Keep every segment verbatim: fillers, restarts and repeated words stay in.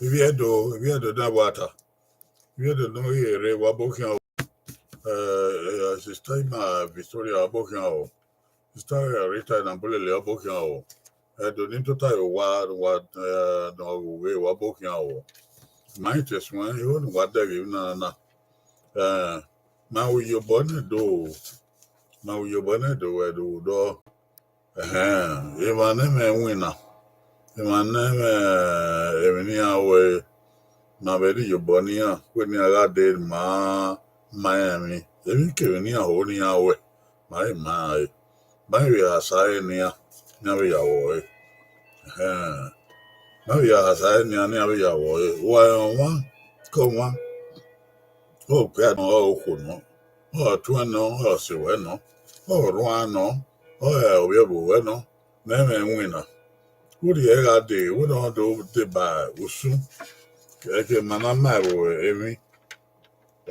Ivbi Ẹdo, ivbi Ẹdo na wa ta. Ivbi Ẹdo ne ọ ghi rre, wa bọ khian o. Eh, eh, Sister Ima Victoria, wa bọ khian o. Sister Rita Nabulele, wa bọ khian o. Ẹdo ni tota ye owa, wa, eh, ne ọ ghe uwẹ, wa bọ khian o. Ma i te suẹn, igho ne uwa dẹghe na na. Eh, ma ru iyobọ ne Ẹdo o. Ma ru iyobọ ne Ẹdo, Ẹdo dọ. Ẹhẹn, emwa ne ẹmwẹ winna, emwa ne ẹmwẹ emwi ne iran ru ẹre, ma vbe rhie iyobọ ne iran, wẹ ne iran gha dee ma, ma rẹn emwi, emwikemwi ne iran ho ne iran ru ẹre, ma i ma ẹre. Ma i vbe ha sa ẹre ne iran, ne iran vbe ya vbọ ẹre. Ẹhẹn, ma vbe ya ha sa ẹre ne iran, ne iran vbe ya vbọ ẹre. Uwa rẹn ọmwa ke ọmwa, ọ okpia nọ, ọ okhuo nọ, ọ ọtuẹn nọ, ọ ọse ruẹ nọ, ọ orhuan nọ, ọ ovbi ẹvbo ruẹ nọ, ne ẹmwẹ winna. Urhi ẹre gha dee, wẹ ne ọ do deba usun, ke, ke ma na ma ẹvbo emwi.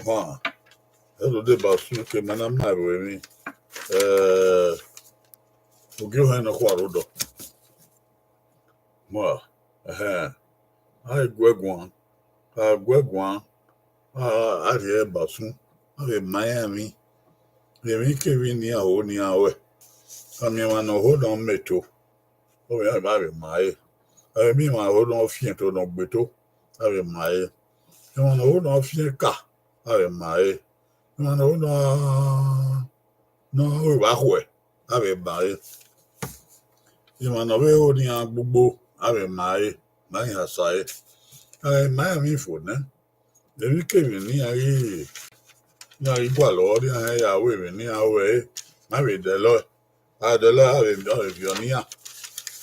Họn, ẹ do deba usun, ke ma na ma ẹvbo emwi. Eh, ugie ohẹn nọkhua rre odọ. Wa, ẹhẹn, a i gu ẹre guan, a gu ẹre guan, a, a rhie ẹre ba usun, a vbe ma iran emwi. Emwi kemwi ne iran ho ne iran ruẹ, a miẹn emwa ne ọ ho ne ọ mẹ eto, ọ vbe iran vbe ma ẹre. A vbe miẹn emwa ho ne ọ fian eto ne ọ gbe eto, a vbe ma ẹre. Emwa ne ọ ho ne ọ fian eka, a vbe ma ẹre. Emwa ne ọ ho ne ọ, ne ọ ru evba khuẹ, a vbe ma ẹre. Emwa ne ọ vbe ho ne iran gbugbo, a vbe ma ẹre, ma iran sa ẹre. A vbe ma iran emwi fo nẹ. Emwi kemwi ne iran ghi, iran ghi gualọ ọre iran ya ru emwi ne iran ru ẹre, ma vbe dẹlọe. A dẹlọe, a vbe, a vbe viọ ne iran,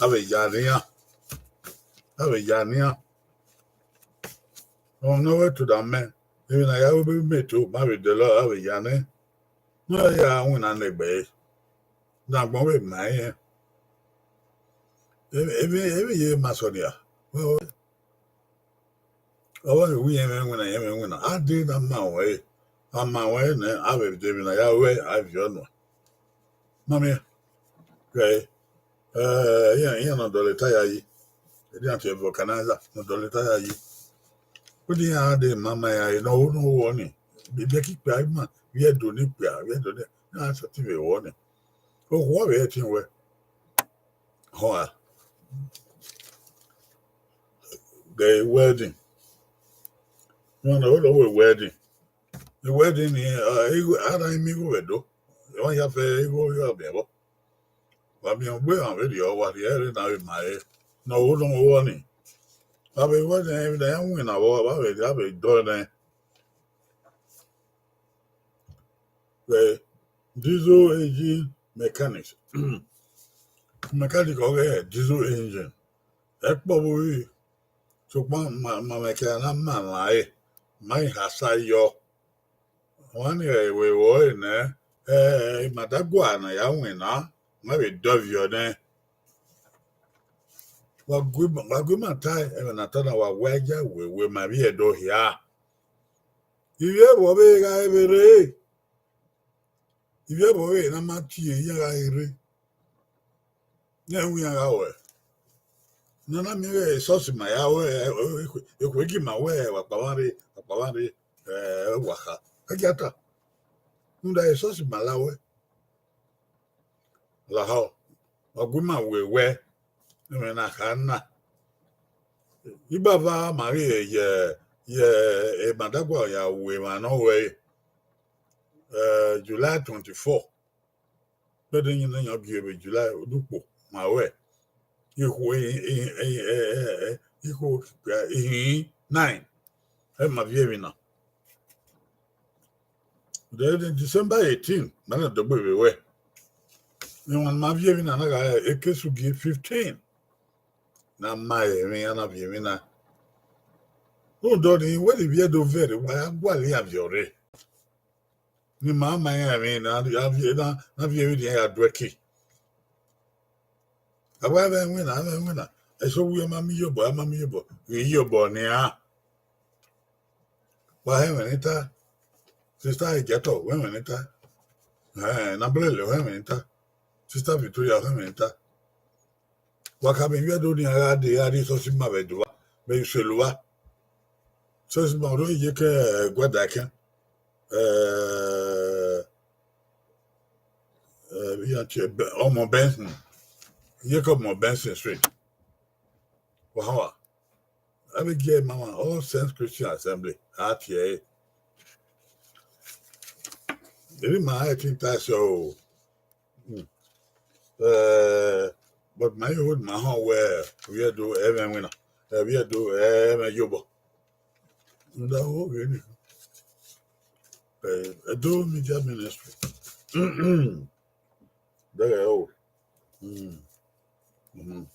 a vbe ya ne iran, a vbe ya ne iran. Ọmwa ne ọ vbe toda mẹ, emwi ne a ya ru vbe mẹ eto, ma vbe dẹlọe, a vbe ya nẹ. Ne ọ ya winna ne egbe ẹre, ne agbọn vbe ma irẹn. Emwi, emwi, emwi ye ma sọ nia. Ọ vbe wẹ irẹn mwẹ iwinna, irẹn mwẹ iwinna. A dee ne a ma ruẹn ẹre, a ma ruẹn ẹre nẹ, a vbe de emwi ne a ya ru ẹre, a viọ nuẹn. Ma miẹn, ghẹ, eh, iran, iran ne ọ dọlọ eta ya yi, erriọ iran tie vulcanizer ne ọ dọlọ eta ya yi. Wẹ de iran dee ma ma iran re ne ọ ho ne ọ ru ọnii, ibiẹki ikpia ima, vbe Ẹdo ne ikpia, vbe Ẹdo ne, iran sẹtin vbe ru ọnii. Okhuo vbe ẹtin wẹ, họn a, ghẹ wedding. Iran ne ọ ho ne ọ ru wedding. Wedding ni, eh, igho, a na i miẹn igho vbe Ẹdo. Emwa hia fẹ igho ya miẹn vbọ. Wa miẹn ugbe emwa vberriọ, wa rhie ẹre na vbe ma ẹre, ne ọ ho ne ọ ru ọnii. Wa vbe ru ẹre, emwi ne a ya winna vbọ, wa vbe, a vbe dọe nẹ. Vbe diesel engine mechanics. Mechanic ọghe diesel engine. Ẹkpọ vbe ori, sokpan ma, ma mwẹ ke a na ma rẹn ẹre, ma i ha sa yọ. Ọmwa ni ẹre vbe ru ẹre nẹ, eh, imadagua ne a ya winna, ma vbe dọviọ nẹ. Wa gu ima, wa gu ima ta ẹmwẹ ne a ta na, wa wa ya wewe ma vbe Ẹdo hia. Ivbi ẹvbo vbe gha vbe rre. Ivbi ẹvbo vbe na ma tie iran gha rre. Iran ru iran gha ruẹ. Ne a na miẹn vbe esọsi ma ya ruẹ, ekhue, ekhue gi ma wẹ wa kpavba rre, wa kpavba rre, eh, wa kha. A gia ta. Rhunmwuda esọsi ma la ruẹ. Lahọ, wa gu ima wewe, ẹmwẹ na kha na. Ibaba ma ghi ye, ye, emadagua ya ru emwa ne ọ ruẹre, eh, July twenty-four. Vbene iyan ne iyan gie vbe July, odukpo ma ruẹ. Ikhuo, ikhuo, ihin nine, ẹ ma viọ emwi na. Then December eighteen, ma na dọgbe vbe ruẹ. Emwa ne ma viọ emwi na na gha re ekesugie fifteen. Ne a ma emwi, a na viọ emwi na. Rhunmwuda ọnii, wẹ ne ivbi Ẹdo vẹrẹ, wa ya gualọ iran viọ rre. Ne ima ma iran emwi na, a viọ, na, na viọ emwi ne iran ya du ẹki. A wa mwẹ iwinna, a mwẹ iwinna. Eso wi ma miẹn iyobọ, a ma miẹn iyobọ, ghi iyobọ nian. Wa họn ẹmwẹ ne I ta, Sister Ejẹtọ, họn ẹmwẹ ne I ta. Eh, Nabulele, họn ẹmwẹ ne I ta. Sister Victoria, họn ẹmwẹ ne I ta. Wa khama ivbi Ẹdo ne iran gha dee, a rhie esọsi ma vbe Ẹdo vbe Iselu vba. Esọsi ma rhie iyeke, eh, Guadakẹn. Eh, eh, iran tie Be-, ọmọ Benson. Iyeke ọmọ Benson Street. Wa họn wa. A vbe gie ma mwa, All Saints Christian Assembly, a tie ẹre. Erriọ ima ẹtin ta ẹsẹ o. Hmm. Eh, but ma i hold ma họn wẹ, ivbi Ẹdo ẹ i mwẹ iwinna, ivbi Ẹdo ẹ i mwẹ iyobọ. Nda wo ghe ni. Eh, Ẹdo Media Ministry. Dẹghẹ o. Hmm. Hmm.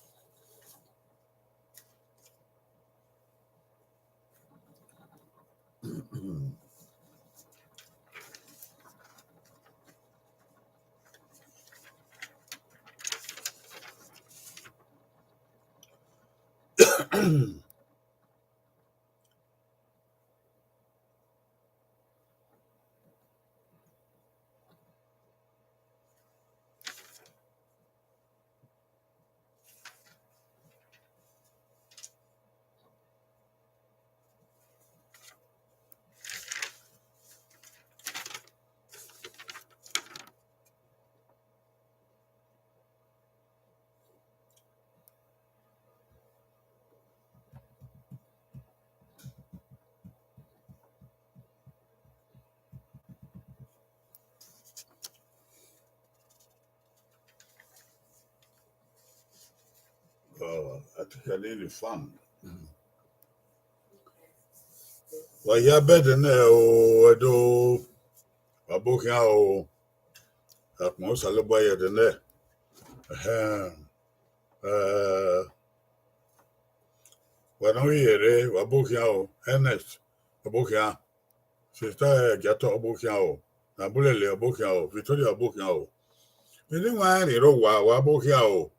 Artificially refined. Wa ya bẹdẹ nẹ o, Ẹdo, wa bọ khian o, akpọn Osanobua ya ẹdẹ nẹ. Ẹhẹn. Eh, wa nọ ghi rre, wa bọ khian o, Ernest, wa bọ khian. Sister Ẹgiatọ, wa bọ khian o. Nabulele, wa bọ khian o. Victoria, wa bọ khian o. Eni wa rẹn rre owa, wa bọ khian o.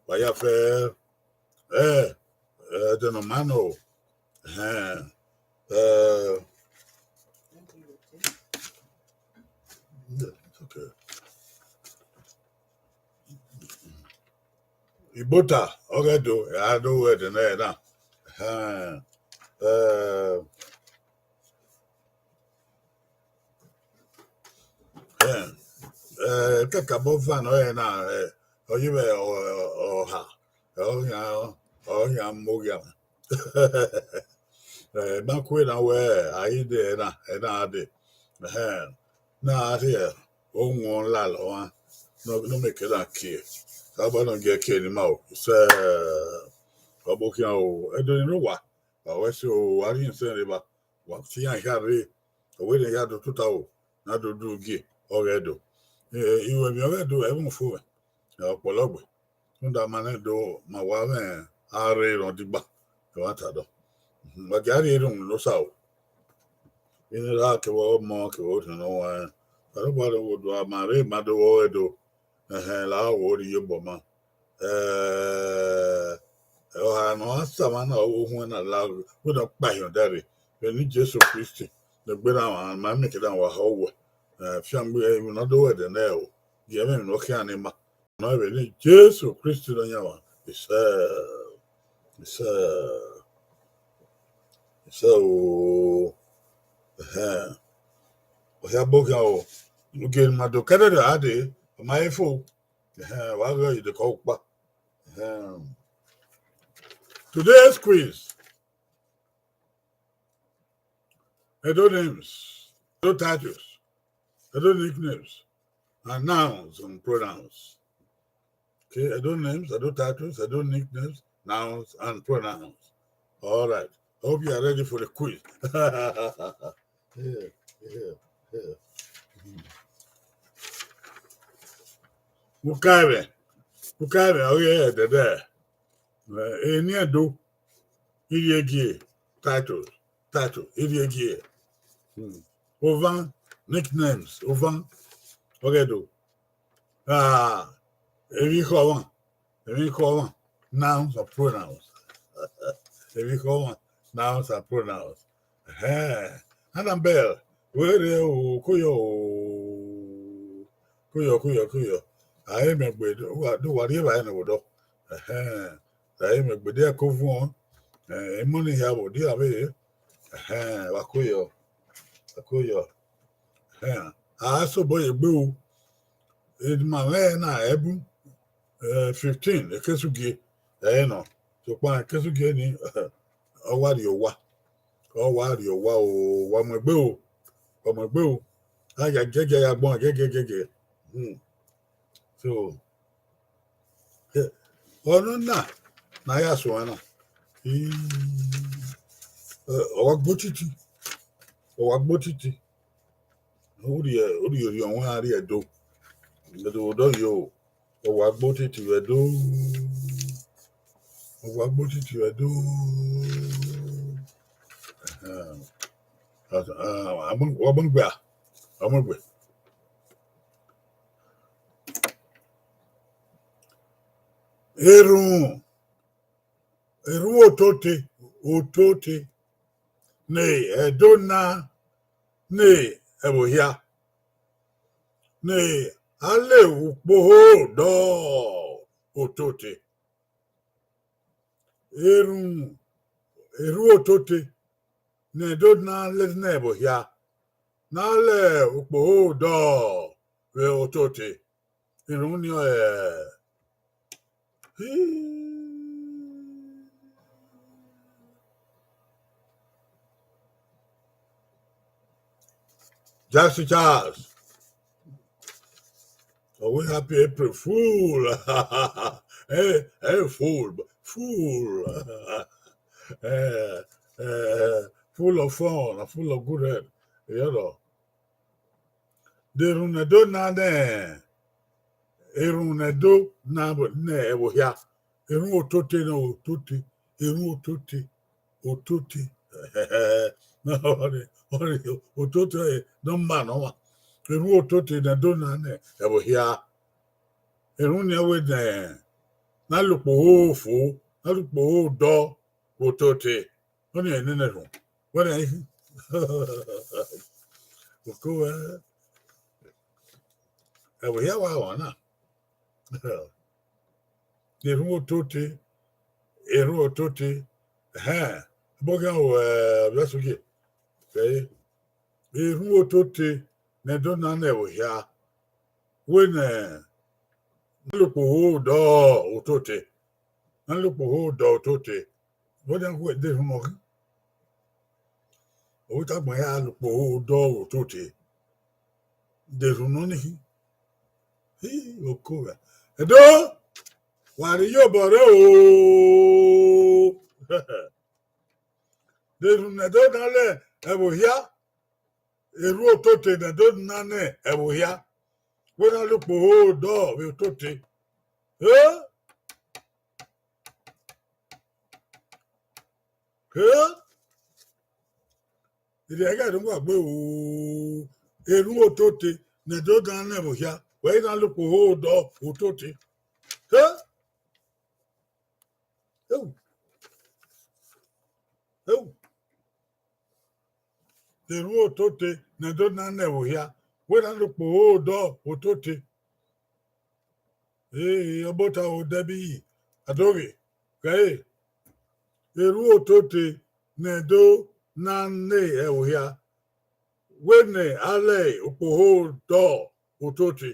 Wa ya fẹ, eh, eh, ẹdẹ ne ọ ma nọ o. Ẹhẹn. Eh, yeah, it's okay. Igbota, ọghe Ẹdo, a do ru ẹdẹ nẹ na. Ẹhẹn. Eh, ẹhẹn. Eh, kakabọ van ọre na, eh, ọ yevbe ọ-, ọ-, ọha, ọ khian, ọ khian mu oghian. Eh, ma kue na wẹ a i de ẹna, ẹna a de. Ẹhẹn. Na a rhie owẹn lalọ ọmwa, nọ, nọ mẹ ke na kie. Saba nọ gie kie ni ma o. Sẹ, wa bọ khian o, Ẹdo ni rre owa, wa wẹ sẹ o, wa rhie sẹ rre ba. Wa tie iran hia rre, ọ wẹ ne ya do tota o, na do du gie ọghe Ẹdo. Eh, iruẹmwi ọghe Ẹdo, ẹmwẹ fo mwẹ, eh, ọkpọlọgbe. Rhunmwuda ma nẹ do, ma wa mwẹ a rre rẹn digba, ẹmwata dọ. Mhm, wa gia rhie erhunmwu ne Osa o. Ine ra kevbe ọmọ, kevbe orhiọn ne ọ huẹn. Osanobua rre vbe odua, ma rre ma do vbe ọghe Ẹdo. Ẹhẹn, la wo rhie iyobọ ma. Eh, ọha ne ọ sa mwa na, uhuẹn na la, wẹ ne ọ kpa ehiọn da rre. Vbe eni Jesu Kristi, ne egbe na mwa, ma miẹn ke da wa họ wẹ. Eh, fiangbe, eh, emwi ne ọ do wẹ ẹdẹ nẹ o. Gie ẹmwẹ emwi ne ọ khian ni ma. Nọ vbe eni Jesu Kristi Nọyaẹnmwa. Isẹ, isẹ, isẹ o. Ẹhẹn. Ọ hia bọ khian o. Ugie ne ima do kẹdẹdẹ a de, ọ ma he fo. Ẹhẹn, wa ghe idekọ ukpa. Ẹhẹn. Today's quiz. Edo names, Edo titles, Edo nicknames, and nouns and pronouns. Okay, Edo names, Edo titles, Edo nicknames, nouns, and pronouns. All right. I hope you are ready for the quiz. Yeah, yeah, yeah. Ukaẹmwẹ, ukaẹmwẹ, ọ ghi ẹdẹdẹ. Eh, eni Ẹdo, iriegie, title, title, iriegie. Hmm. Ovan, nicknames, ovan, ọghe Ẹdo. Ah, emwi khọmwa, emwi khọmwa, nouns or pronouns. Emwi khọmwa, nouns and pronouns. Ẹhẹn. Annabel, wẹ rre o, koyọ o. Koyọ, koyọ, koyọ. A i mẹ gbe, do wa, do wa rhie evbare ne vbe odọ. Ẹhẹn. A i mẹ gbe, dia ko vuọn. Eh, emọ ni hia vbe, dia vbe. Ẹhẹn, wa koyọ. Wa koyọ. Ẹhẹn. A sobọ ye egbe o. Edima mwẹ na ẹbu, eh, fifteen, ekesugie, ẹ i nọ. Sokpan ekesugie ni, ọ wa rrie owa. Ọ wa rrie owa o, wa mu egbe o. Wa mu egbe o. A ya giẹgiẹ ya gbọn giẹgiẹ giẹgiẹ. Hmm. So, eh, ọnọna ne a ya suẹn na. I, eh, ọ wa gbe otiti. Ọ wa gbe otiti. Urhie, urhie, urhie ọnrẹn a rrie Ẹdo. Ẹdo vbe odọ yo. Ọ wa gbe otiti vbe Ẹdo. Ọ wa gbe otiti vbe Ẹdo. Ẹhẹn. Ah, ah, wa gbọn gbe a. Wa gbọn gbe. Erhunmwu, erhunmwu otote, otote, ne Ẹdo na ne ẹvbo hia, ne a le ukpoho dọ otote. Erhunmwu, erhunmwu otote, ne Ẹdo na le ne ẹvbo hia, ne a le ukpoho dọ vbe otote. Erhunmwu ni ọre Jackson Charles. Are we happy April Fool? Hey, hey, fool. Fool. Eh, eh, full of fun, full of good head. You know. De erhunmwu ne Ẹdo na nẹ, erhunmwu ne Ẹdo na nẹ ẹvbo hia. Erhunmwu Otote nọ, Otote, erhunmwu Otote, Otote. Ọnii, ọnii, Otote ọre ne ọ ma ne ọmwa. Erhunmwu Otote ne Ẹdo na nẹ ẹvbo hia. Erhunmwu nian wẹ nẹ, ne a la ukpo hoo fo, ne a la ukpo hoo dọ, Otote. Ọnii nene erhunmwu. Wẹ nẹ, oko wẹ, ẹvbo hia wa ọmwa na. Erhunmwu Otote, erhunmwu Otote, ẹhẹn, ẹbọ khian wẹ, vbe sughe, ẹre, erhunmwu Otote ne Ẹdo na nẹ ẹvbo hia, wẹ nẹ, ne a la ukpo hoo dọ Otote, ne a la ukpo hoo dọ Otote, vbọdian wẹ de erhunmwu nọ khin. Ọ wẹ tama iran la ukpo hoo dọ Otote, de erhunmwu nọ ni khin. Hi, oko wẹ. Ẹdo, wa rhie iyobọ rre o. De erhunmwu ne Ẹdo na nẹ ẹvbo hia, erhunmwu Otote ne Ẹdo na nẹ ẹvbo hia. Wẹ ne a la ukpo hoo dọ vbe Otote. Eh? Eh? Erriọ ẹghẹ ne uwa gbe o, erhunmwu Otote ne Ẹdo na nẹ ẹvbo hia, wẹ i na la ukpo hoo dọ Otote. Eh? Eu. Eu. Erhunmwu Otote ne Ẹdo na nẹ ẹvbo hia, wẹ na la ukpo hoo dọ Otote. Ee, ọbota o dẹbi yi, adoghe, kẹre, erhunmwu Otote ne Ẹdo na nẹ ẹvbo hia, wẹ ne a la ukpo hoo dọ Otote.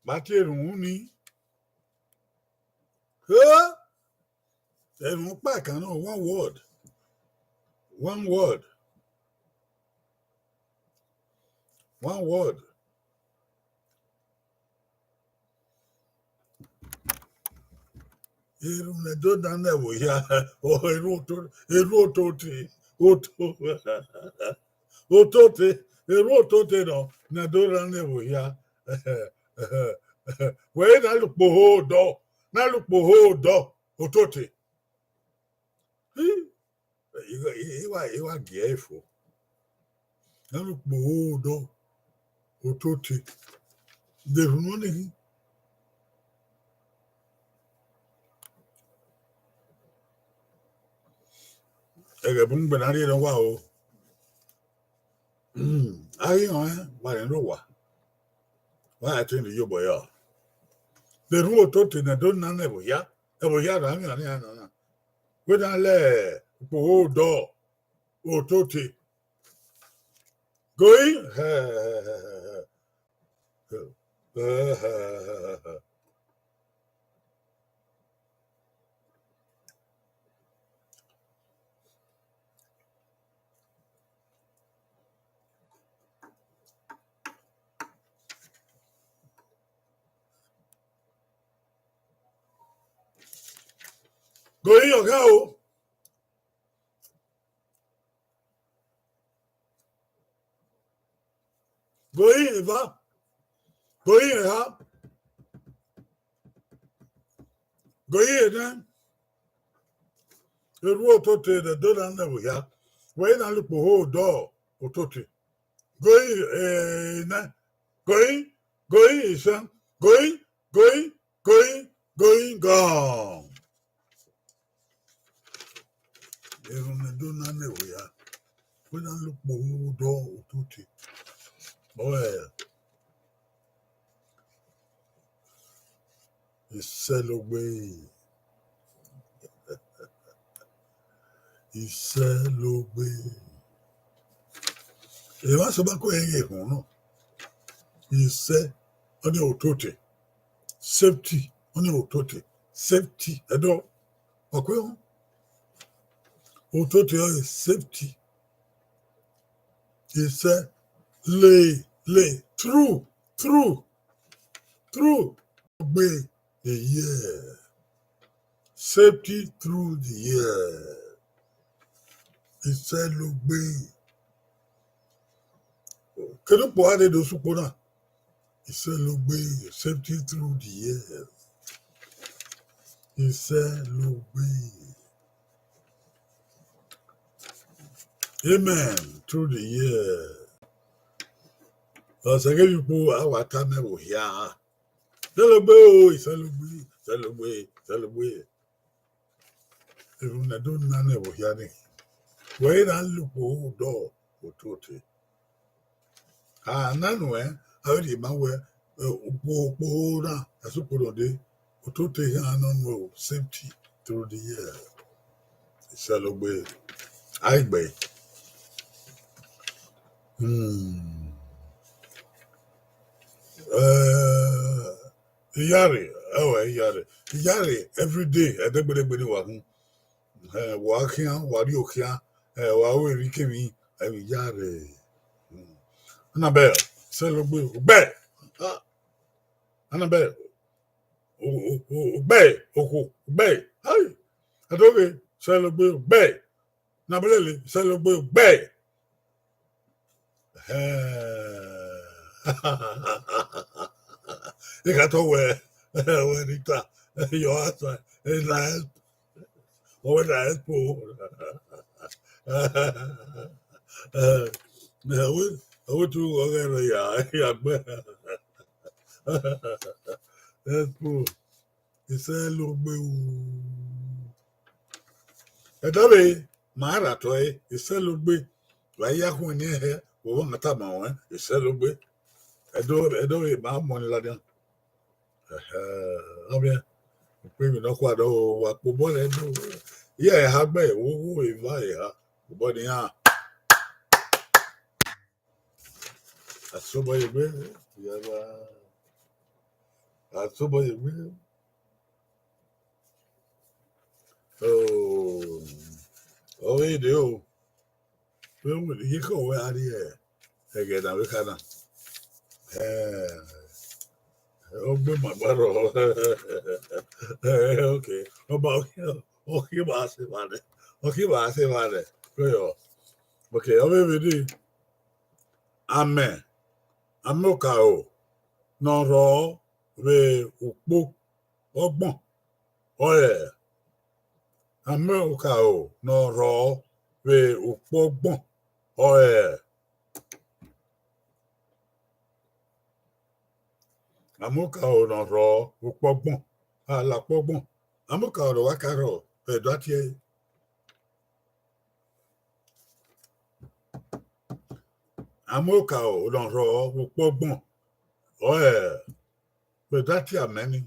Vbe a tie erhunmwu ni? Huh? Erhunmwu ọkpa kan nọ, one word. One word. One word. Erhunmwu ne Ẹdo na nẹ ẹvbo hia, ọ, erhunmwu Oto-, erhunmwu Otote, Oto-, Otote, erhunmwu Otote nọ ne Ẹdo na nẹ ẹvbo hia. Wẹ i na la ukpo hoo dọ, na la ukpo hoo dọ, Otote. Hi, I wa, I wa, I wa gie ẹre fo. Na la ukpo hoo dọ, Otote. De erhunmwu nọ ni khin. Ẹghẹ bun gbe na rhie ne ọ wa o. A ghi họn ẹn, wa rẹn ne owa. Wa ya te ne iyobọ ya. De erhunmwu Otote ne Ẹdo na nẹ ẹvbo hia, ẹvbo hia ra mia ne a na na. Wẹ na la ukpo hoo dọ, Otote. Goi. Goi ọghe o. Goi eva, goi eha, goi enẹ, erhunmwu Otote ne Ẹdo na nẹ ẹvbo hia, wẹ i na la ukpo hoo dọ Otote. Goi enẹ, goi, goi isẹn, goi, goi, goi, goi gọn. Erhunmwu ne Ẹdo na nẹ ẹvbo hia, wẹ na la ukpo hoo dọ Otote. Ọe, isẹlogbe. Isẹlogbe. Emwa sẹ ọba ko ẹre ghe erhunmwu nọ. Isẹ, ọnii Otote. Safety, ọnii Otote. Safety, Ẹdo. Wa kue họn. Otote ọre safety. Isẹ, le, le, true, true, true. Gbe, yeah. Safety through the year. Isẹlogbe. Kene ukpo a rre do sẹ ukpo na? Isẹlogbe, safety through the year. Isẹlogbe. Amen. Through the year. Ọsẹ kevbe ukpo a wa ta mẹ vbe ohia. Isẹlogbe o, isẹlogbe, isẹlogbe, isẹlogbe. Erhunmwu ne do na nẹ vbe ohia nii. Wẹ i ra la ukpo odọ ototọ. A na nuẹn, a vbe rhie ma wẹ, eh, ukpo, ukpo na, ẹsẹ ukpo nọ dee, ototọ ehian nọ nuẹn o, safety through the year. Isẹlogbe, a i gbe. Hmm. Eh, iyare, ẹwẹ iyare. Iyare, everyday, ẹdẹgbẹdẹgbe ni wa khin. Eh, wa khian, wa rri okhian, eh, wa ru emwi kemwi, ẹ i vbe iyare. Hmm. Annabel, isẹlogbe, ugbẹ. Ah, Annabel, u-, u-, u-, ugbẹ, okhuo, ugbẹ. Ai, ẹdoghe, isẹlogbe, ugbẹ. Annabel, isẹlogbe, ugbẹ. Eh. I ka tọ wẹ, wẹ Rita, your husband is nice. Ọ wẹ nice po. Eh, eh, I will, I will do ọghe rẹ ya, ya gbẹ. Nice po. Isẹlogbe o. Ẹdọvbe, ma ra tọ ẹre, isẹlogbe. Wa ya khuẹn ni hẹ, wo ma tama ruẹn, isẹlogbe. Ẹdọ, ẹdọvbe, ma mọ ni ladian. Ẹhẹ, ọ miẹn. Ukpevbi nọkhua dọ, wa kpobọ nẹ do. Iran eha gbe, wo, wo, eva eha. Kpobọ ne iran. Asobọ ye egbe, yaba. Asobọ ye egbe. Oh, ọ vbe dee o. Vbe wẹ, iye kọ wẹ a rrie ẹghẹ na vbe kha na. Eh, ọ gbe ma gba rrọọ. Eh, okay. Ọ ma, ọ khin ma se evba nẹ. Ọ khin ma se evba nẹ. Yọ. Okay, ọ vbe vbe dee. Amẹ, amẹ okaro ne ọ rrọọ vbe ukpo ọgbọn, ọre, amẹ okaro ne ọ rrọọ vbe ukpo ọgbọn, ọre, amẹ okaro ne ọ rrọọ vbe ukpo ọgbọn, a la ukpo ọgbọn, amẹ okaro ne ọ wa ka rrọọ, ẹdọ a tie ẹre. Amẹ okaro ne ọ rrọọ vbe ukpo ọgbọn, ọre, vbe ẹdọ a tie amẹ nii.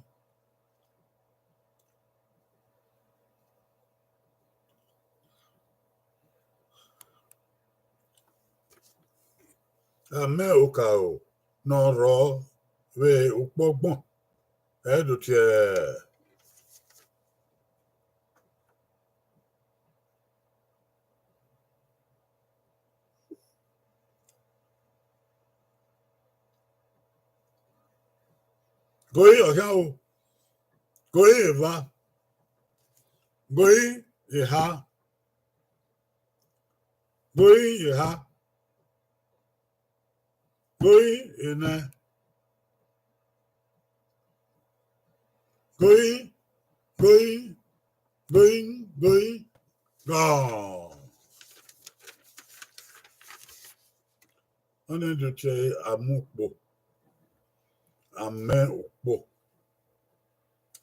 Amẹ okaro ne ọ rrọọ vbe ukpo ọgbọn, ẹ i do tie. Gori ọghian o, gori eva, gori eha, gori eha, gori enẹ, gori, gori, gori, gori, gọ. Ọnii do tie amẹ ukpo, amẹ ukpo,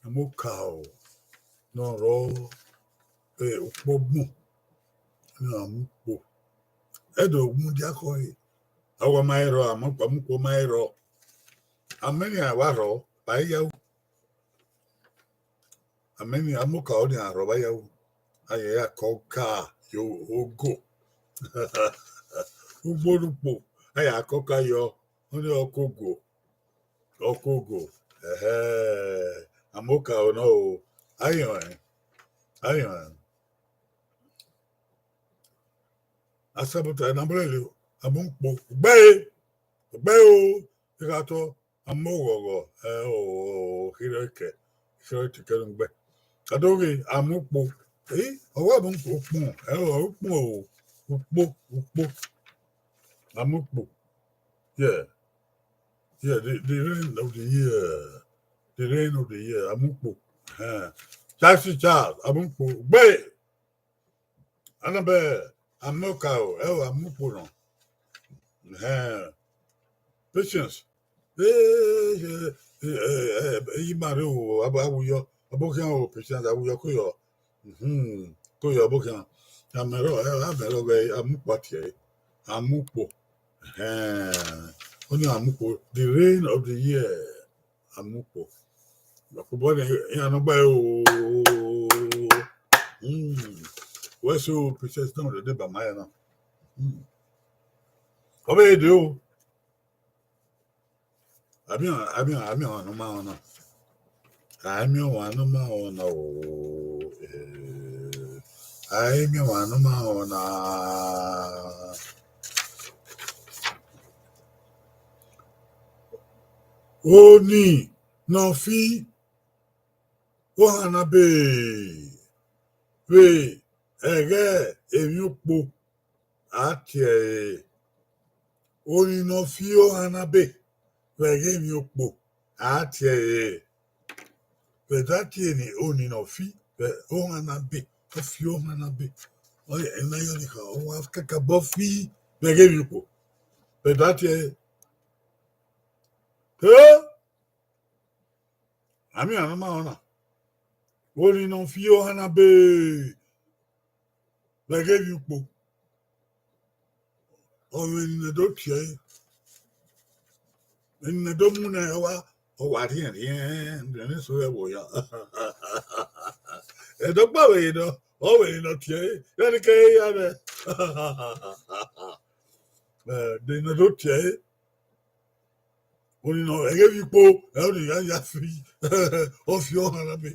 amẹ okaro ne ọ rrọọ vbe ukpo ọgbọn, ne amẹ ukpo. Ẹ do mudia khọe, a wa ma i rrọọ, amẹ ukpo, amẹ ukpo ma i rrọọ. Amẹ ni a wa rrọọ, ba i ya ru. Amẹ ni amẹ okaro ni a rrọọ ba ya ru. A ya ya kọ ọka ye ogo. Ugbo ne ukpo, a ya kọ ọka yọ, ọnii ọka ogo. Ọka ogo. Ẹhẹ, amẹ okaro nọ o. Ayọn ẹn. Ayọn ẹn. Asabọta na bẹrẹ le, amẹ ukpo. Ugbẹre. Ugbẹre o. Ẹ gha tọ. Amẹ oghọghọ, ẹ, o, o, o, khirọ ikẹ, khirọ ikẹ ne ugbẹ. Adoghe, Amukpo. Eh, ọ wa mu ukpọn, ẹ, ukpọn o, ukpo, ukpo. Amukpo. Yeah. Yeah, the, the reign of the year. The reign of the year. Amukpo. Eh. Charles Charles, Amukpo. Gbe. Anabẹ, Amokaro, ẹ o, Amukpo nọ. Eh. Patience. Eh, eh, eh, eh, eh, ima rre o, abo, awuyọ, abo khian o, Patience, awuyọ ko yọ. Mhm, ko yọ abo khian. Amẹrọ, eh, amẹrọ ghẹ, Amukpo tiẹ, Amukpo. Eh, ọni Amukpo, the reign of the year, Amukpo. Ọkpobọ ni iran nọ gba o. Mm. Wẹ so, Patience na dede ba ma ya na. Mm. Ọ vbe de o. Ami, ami, ami ọmwa ne ọ ma rẹn ọna. Ami ọmwa ne ọ ma rẹn ọna o. Eh, ami ọmwa ne ọ ma rẹn ọna. Oni ne ọ fi ohan na be vbe ẹghẹ emwi ukpo a tie ẹre. Oni ne ọ fi ohan na be vbe ẹghẹ emwi ukpo a tie ẹre. Vbe da tie ni, oni ne ọ fi vbe ohan na be, ọ fi ohan na be. Ọ ya, ena yọ ni kha, ọ wa kakabọ fi vbe ẹghẹ emwi ukpo. Vbe da tie ẹre. He? Ami ọmwa ne ọ ma rẹn ọna. Oni ne ọ fi ohan na be vbe ẹghẹ emwi ukpo. Ọ mwẹ emwi ne do tie ẹre. Emwi ne do mu nẹ, ọ wa, ọ wa rhiẹnrhiẹn, rhiẹnrhiẹn so ẹvbo ya. Ẹdọgba vbe nọ, ọ vbe nọ tie ẹre, iran ni ke ya mwẹ. Eh, de ne do tie ẹre. Oni nọ, ẹghẹ vbe ikpo, ẹ, oni ya, ya fi, ọ fi ohan na be.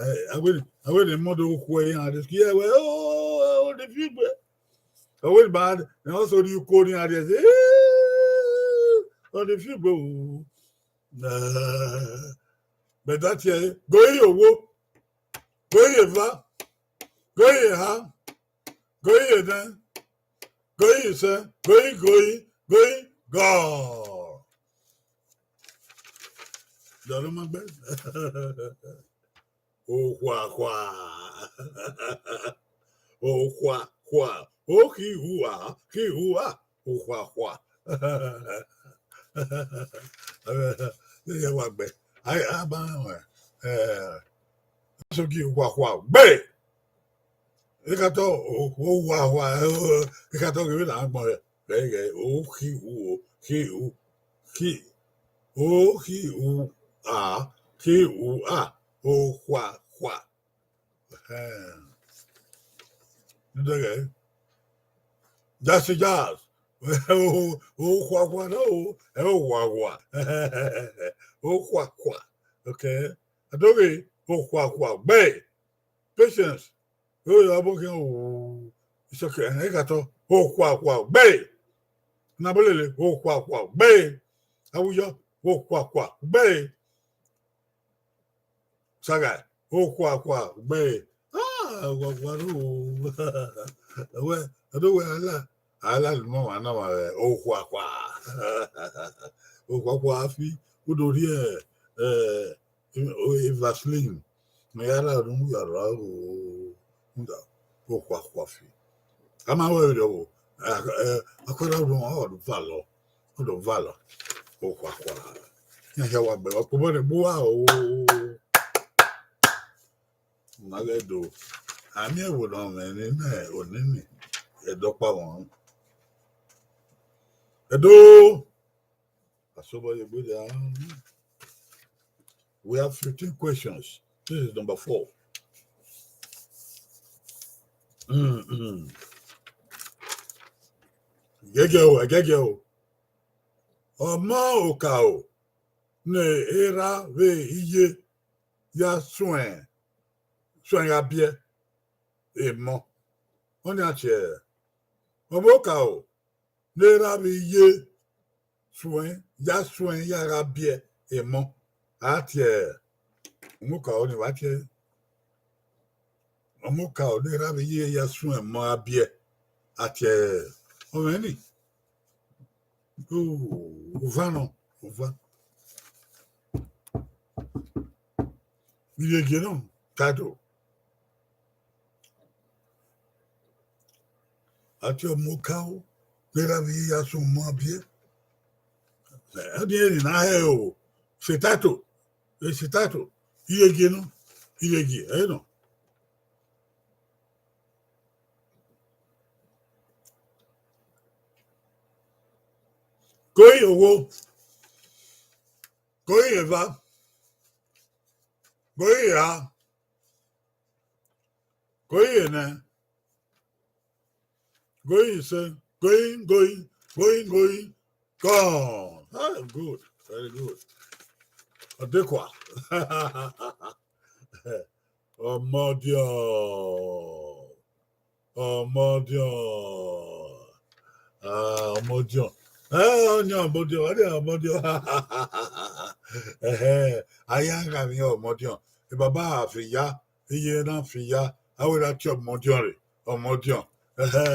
Eh, a wẹ, a wẹ ne mọdẹ okhuo iran rre, ẹ wẹ, o, oni fi gbe. Ọ wẹ ba, ẹ, ọ so rhie uko ne iran rrie ẹse, ọ ni fi gbe o. Eh, bẹdẹ a tie ẹre, goi ye owo, goi ye eva, goi ye eha, goi ye enẹ, goi ye isẹ, goi, goi, goi, gọ. Dọlọ ma gbẹ. Okhuakhua. Okhuakhua. Okhiua, khiua, okhuakhua. Iye wa gbẹ. Ai, a ba rẹn, eh, so gi okhuakhua gbe. Ekatọ, o, okhuakhua, eh, ekatọ ghe vbe na gbọn rẹ. Ghẹ, ghẹ, okhiu, okhiu, khi, okhiu, a, khiu, a, okhuakhua. Ẹhẹn. Ndẹghẹ. Jasi jas. Okhuakhua na o, ẹ okhuakhua. Okhuakhua. Okay. Adoghe, okhuakhua gbe. Patience. Oya, ọbokhian o. Isọkẹ, ẹhẹn, ekatọ. Okhuakhua gbe. Nabolele, okhuakhua gbe. Awuyọ, okhuakhua gbe. Saga, okhuakhua gbe. Ah, okhuakhua ro. Ẹwẹ, ẹdẹ wẹ ala, ala ni mọ wa na wa, eh, okhuakhua. Okhuakhua fi, u do rhie, eh, i, i Vaseline. Ne ya ra ru ya ra o. Nda, okhuakhua fi. A ma wẹ rẹ o. Eh, eh, akọra ru ọ do valọ. Ọ do valọ. Okhuakhua. Ya ya wa gbe, wa kpo bọ ne gbe wa o. Ma ghẹ do. A miẹn ẹvbo ne ọ mwẹ ne, ne onini, ẹdẹ ọkpa wọn. Ẹdo. Asobọ ye egbe dia. We have fifteen questions. This is number four. Mm, mm. Gẹgẹ o, gẹgẹ o. Ọmọ okaro ne erha vbe iye ya suẹn, suẹn gha biẹ emọ. Ọni a tie ọmọ okaro ne erha vbe iye suẹn, ya suẹn ya gha biẹ emọ. a tie Ọmọkaro ni vbe a tie, Ọmọkaro ne erha vbe iye ya suẹn mọ a biẹ, a tie ọmọ ni. Ova nọ, ova. Iyege nọ, title. A tie Ọmọkaro ne erha vbe iye ya suẹn mọ a biẹ. Ẹdẹ ne na hẹ o, setato, setato, iyege nọ, iyege ẹre nọ. Koi owo, koi eva, koi eha, koi enẹ, koi isẹ, koi, koi, koi, koi. Come. Ah, good. Very good. Ọdekua. Ọmọdiọn. Ọmọdiọn. Ah, ọmọdiọn. Eh, ọni ọmọdiọn, ọni ọmọdiọn. Ẹhẹ, a ya gha vbe ọmọdiọn. Baba a fi ya, iye na fi ya, a wẹ ra tie ọmọdiọn rre, ọmọdiọn. Ẹhẹ,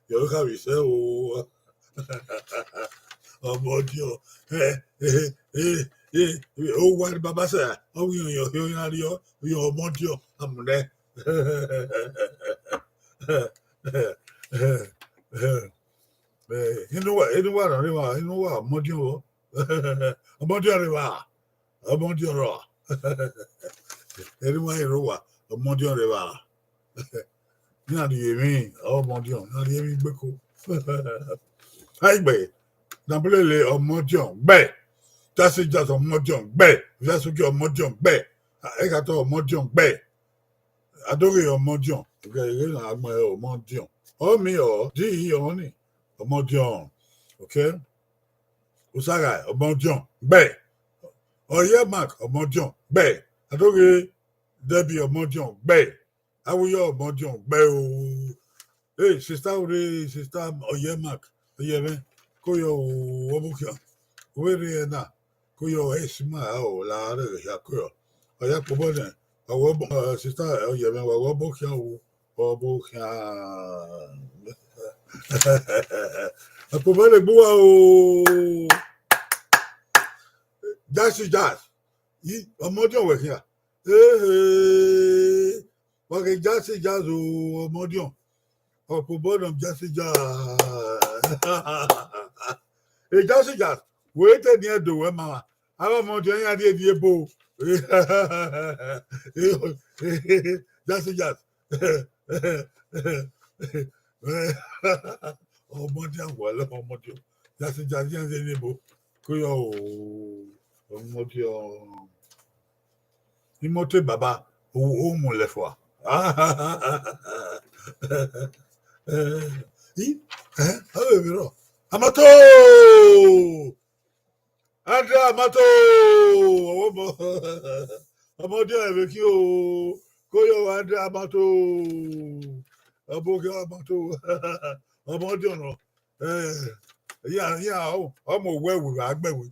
yọ kha vbe sẹ o. Ọmọdiọn. Eh, eh, eh, eh, eh, owa ni baba sẹ, ọ wẹ irẹn, irẹn, irẹn, irẹn ọmọdiọn, amunẹ. Eh, inu wa, inu wa rre evba, inu wa ọmọdiọn vbọ. Ọmọdiọn rre evba, ọmọdiọn rrọọ. Inu wa rre evba, ọmọdiọn rre evba. Iran rhie emwi, ọmọdiọn, iran rhie emwi gbeko. Aigbe, Nabulele ọmọdiọn gbẹ, Jazzy Jazz ọmọdiọn gbẹ, Viasogi ọmọdiọn gbẹ, Ekhato ọmọdiọn gbẹ, Adoghe ọmọdiọn, ghe ghe na gbẹ ọmọdiọn, ọ mi ọ di ọni, ọmọdiọn, okay, Usagha ọmọdiọn gbẹ, Ọyẹ Mark ọmọdiọn gbẹ, Adoghe Debbie ọmọdiọn gbẹ, Awuyọ ọmọdiọn gbẹ o. Hey, sister ore, sister Ọyẹ Mark, Ọyẹmwẹ, koyọ o, ọmọ khian, wẹ rre ẹna, koyọ ẹ si ma ra o, la rre hia koyọ. Ọ ya kpobọ nẹ, wa wẹ ọbọ, eh, sister Ọyẹmwẹ, wa wẹ ọbọ khian o, ọbọ khian. Ọ kpobọ nẹ gbe uwa o. Jazzy Jazz, yi, ọmọdiọn wẹ khian. Ehe, wa ghe Jazzy Jazz o, ọmọdiọn. Ọ kpobọ nọ Jazzy Jazz. E Jazzy Jazz, wẹ te ne ẹ do wẹ ma, avbe ọmọdiọn iran rhie rhie ebo. Jazzy Jazz. Ọmọdiọn, wala ọmọdiọn. Jazzy Jazz iran rhie rhie ebo. Koyọ o, ọmọdiọn. Imoto baba, o, o mu lẹ fua. I, eh, ave vbe rọ. Amato! Andrea Amato! Ọmọ, ọmọdiọn ẹvbe khin o. Koyọ Andrea Amato. Ọbokhian Amato. Ọmọdiọn nọ. Eh, iran, iran, ọ, ọ mu owẹ vbe gha gbẹe we.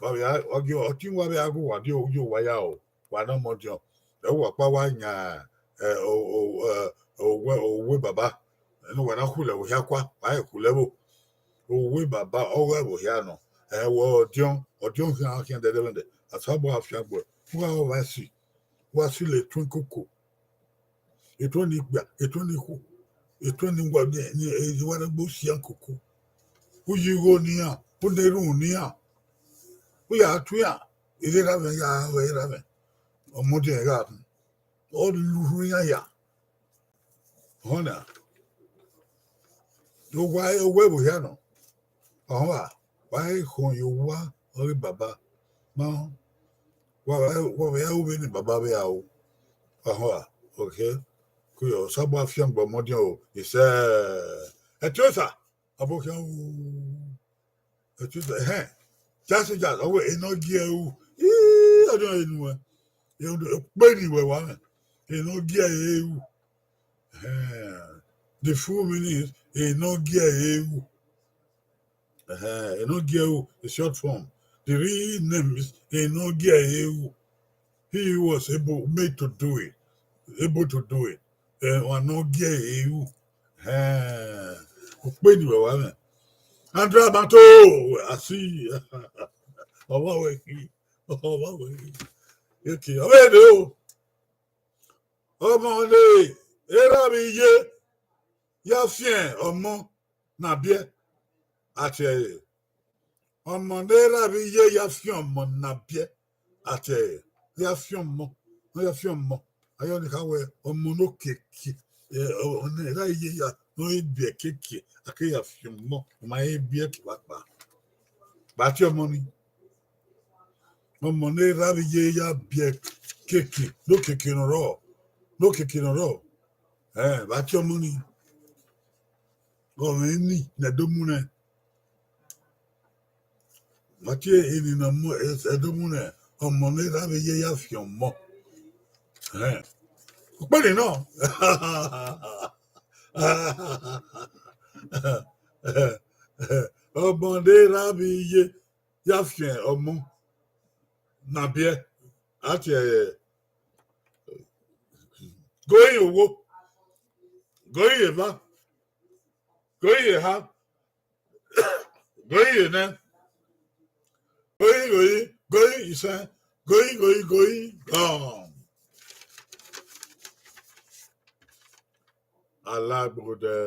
Wa vbe a, ọ gi ọtẹn wa vbe a gu wa die owa ya o, wa na ọmọdiọn. Ẹ wa kpa wa yan, eh, o, o, eh, owẹ, owẹ baba. Ẹne wa na khulẹ vbe hia kua, wa he khulẹ vbo. Owẹ baba, ọ ghẹ vbe hia nọ. Ẹ wẹ ọdiọn, ọdiọn khian khian dẹdẹmwẹdẹ. Asabọ afiangbe, wa wa si, wa si le tun koko. Etuẹn ni gba, etuẹn ni khu, etuẹn ni wa ni, ni, eh, wa na gbe sian koko. U yi igho ne iran, u na erhunmwu ne iran. U ya tu iran, erha mwẹ ya ghẹ erha mwẹ. Ọmọdiọn gha khin. Ọ lu urhu iran ya. Ọna. Owa, owa vbe hia nọ. Ọhọn, wa he khọn ye owa ọghe baba. Ma, wa, wa, wa vbe ya ru vbene baba vbe ya ru. Ọhọn, okay. Koyọ, Osanobua fiangbe ọmọdiọn o. Isẹ. Ẹtiosa, ọbokhian o. Ẹtiosa, ẹhẹn. Jazzy Jazz, ọ wẹ, enọ gie ru. Ii, ọdiọn enu ẹ. Ekpe ni wẹ wa mwẹ. Enọ gie ru. Eh, the full meaning is, enọ gie ru. Ẹhẹn, Enogie Ewu is short form. The real name is Enogie Ewu. He was able, made to do it, able to do it. Ẹmwẹ ne ọ gie ẹre ru. Ẹhẹn, ukpe ni wẹ wa mwẹ. Andra Mato, asi. Ọmọ wẹ khin, ọmọ wẹ khin. Okay, ọ vbe do. Ọmọ ne erha vbe iye ya fian ọmọ na biẹ, a tie ẹre. Ọmọ ne erha vbe iye ya fian ọmọ na biẹ, a tie ẹre. Ya fian ọmọ, ya fian ọmọ. Ayọn ni kha wẹ ọmọ ne okiekie, ẹ, ọmọ ne erha iye ya, ne ọ biẹ kiekie, a ke ya fian ọmọ, ọ ma he biẹ kevbe akpa. Vbe a tie ọmọ ni? Ọmọ ne erha vbe iye ya biẹ kiekie, ne okiekie ne ọ rrọọ, ne okiekie ne ọ rrọọ. Ẹ, vbe a tie ọmọ ni? Ọmọ eni ne ẹdo mu nẹ. Vbe a tie eni ne ọ mu, ẹdo mu nẹ, ọmọ ne erha vbe iye ya fian ọmọ. Ẹ, ukpẹn nọ. Ọmọ ne erha vbe iye ya fian ọmọ na biẹ, a tie ẹre. Goi ye owo, goi ye eva, goi ye eha, goi ye enẹ, goi, goi, goi isẹn, goi, goi, goi gọn. Alagbodẹ.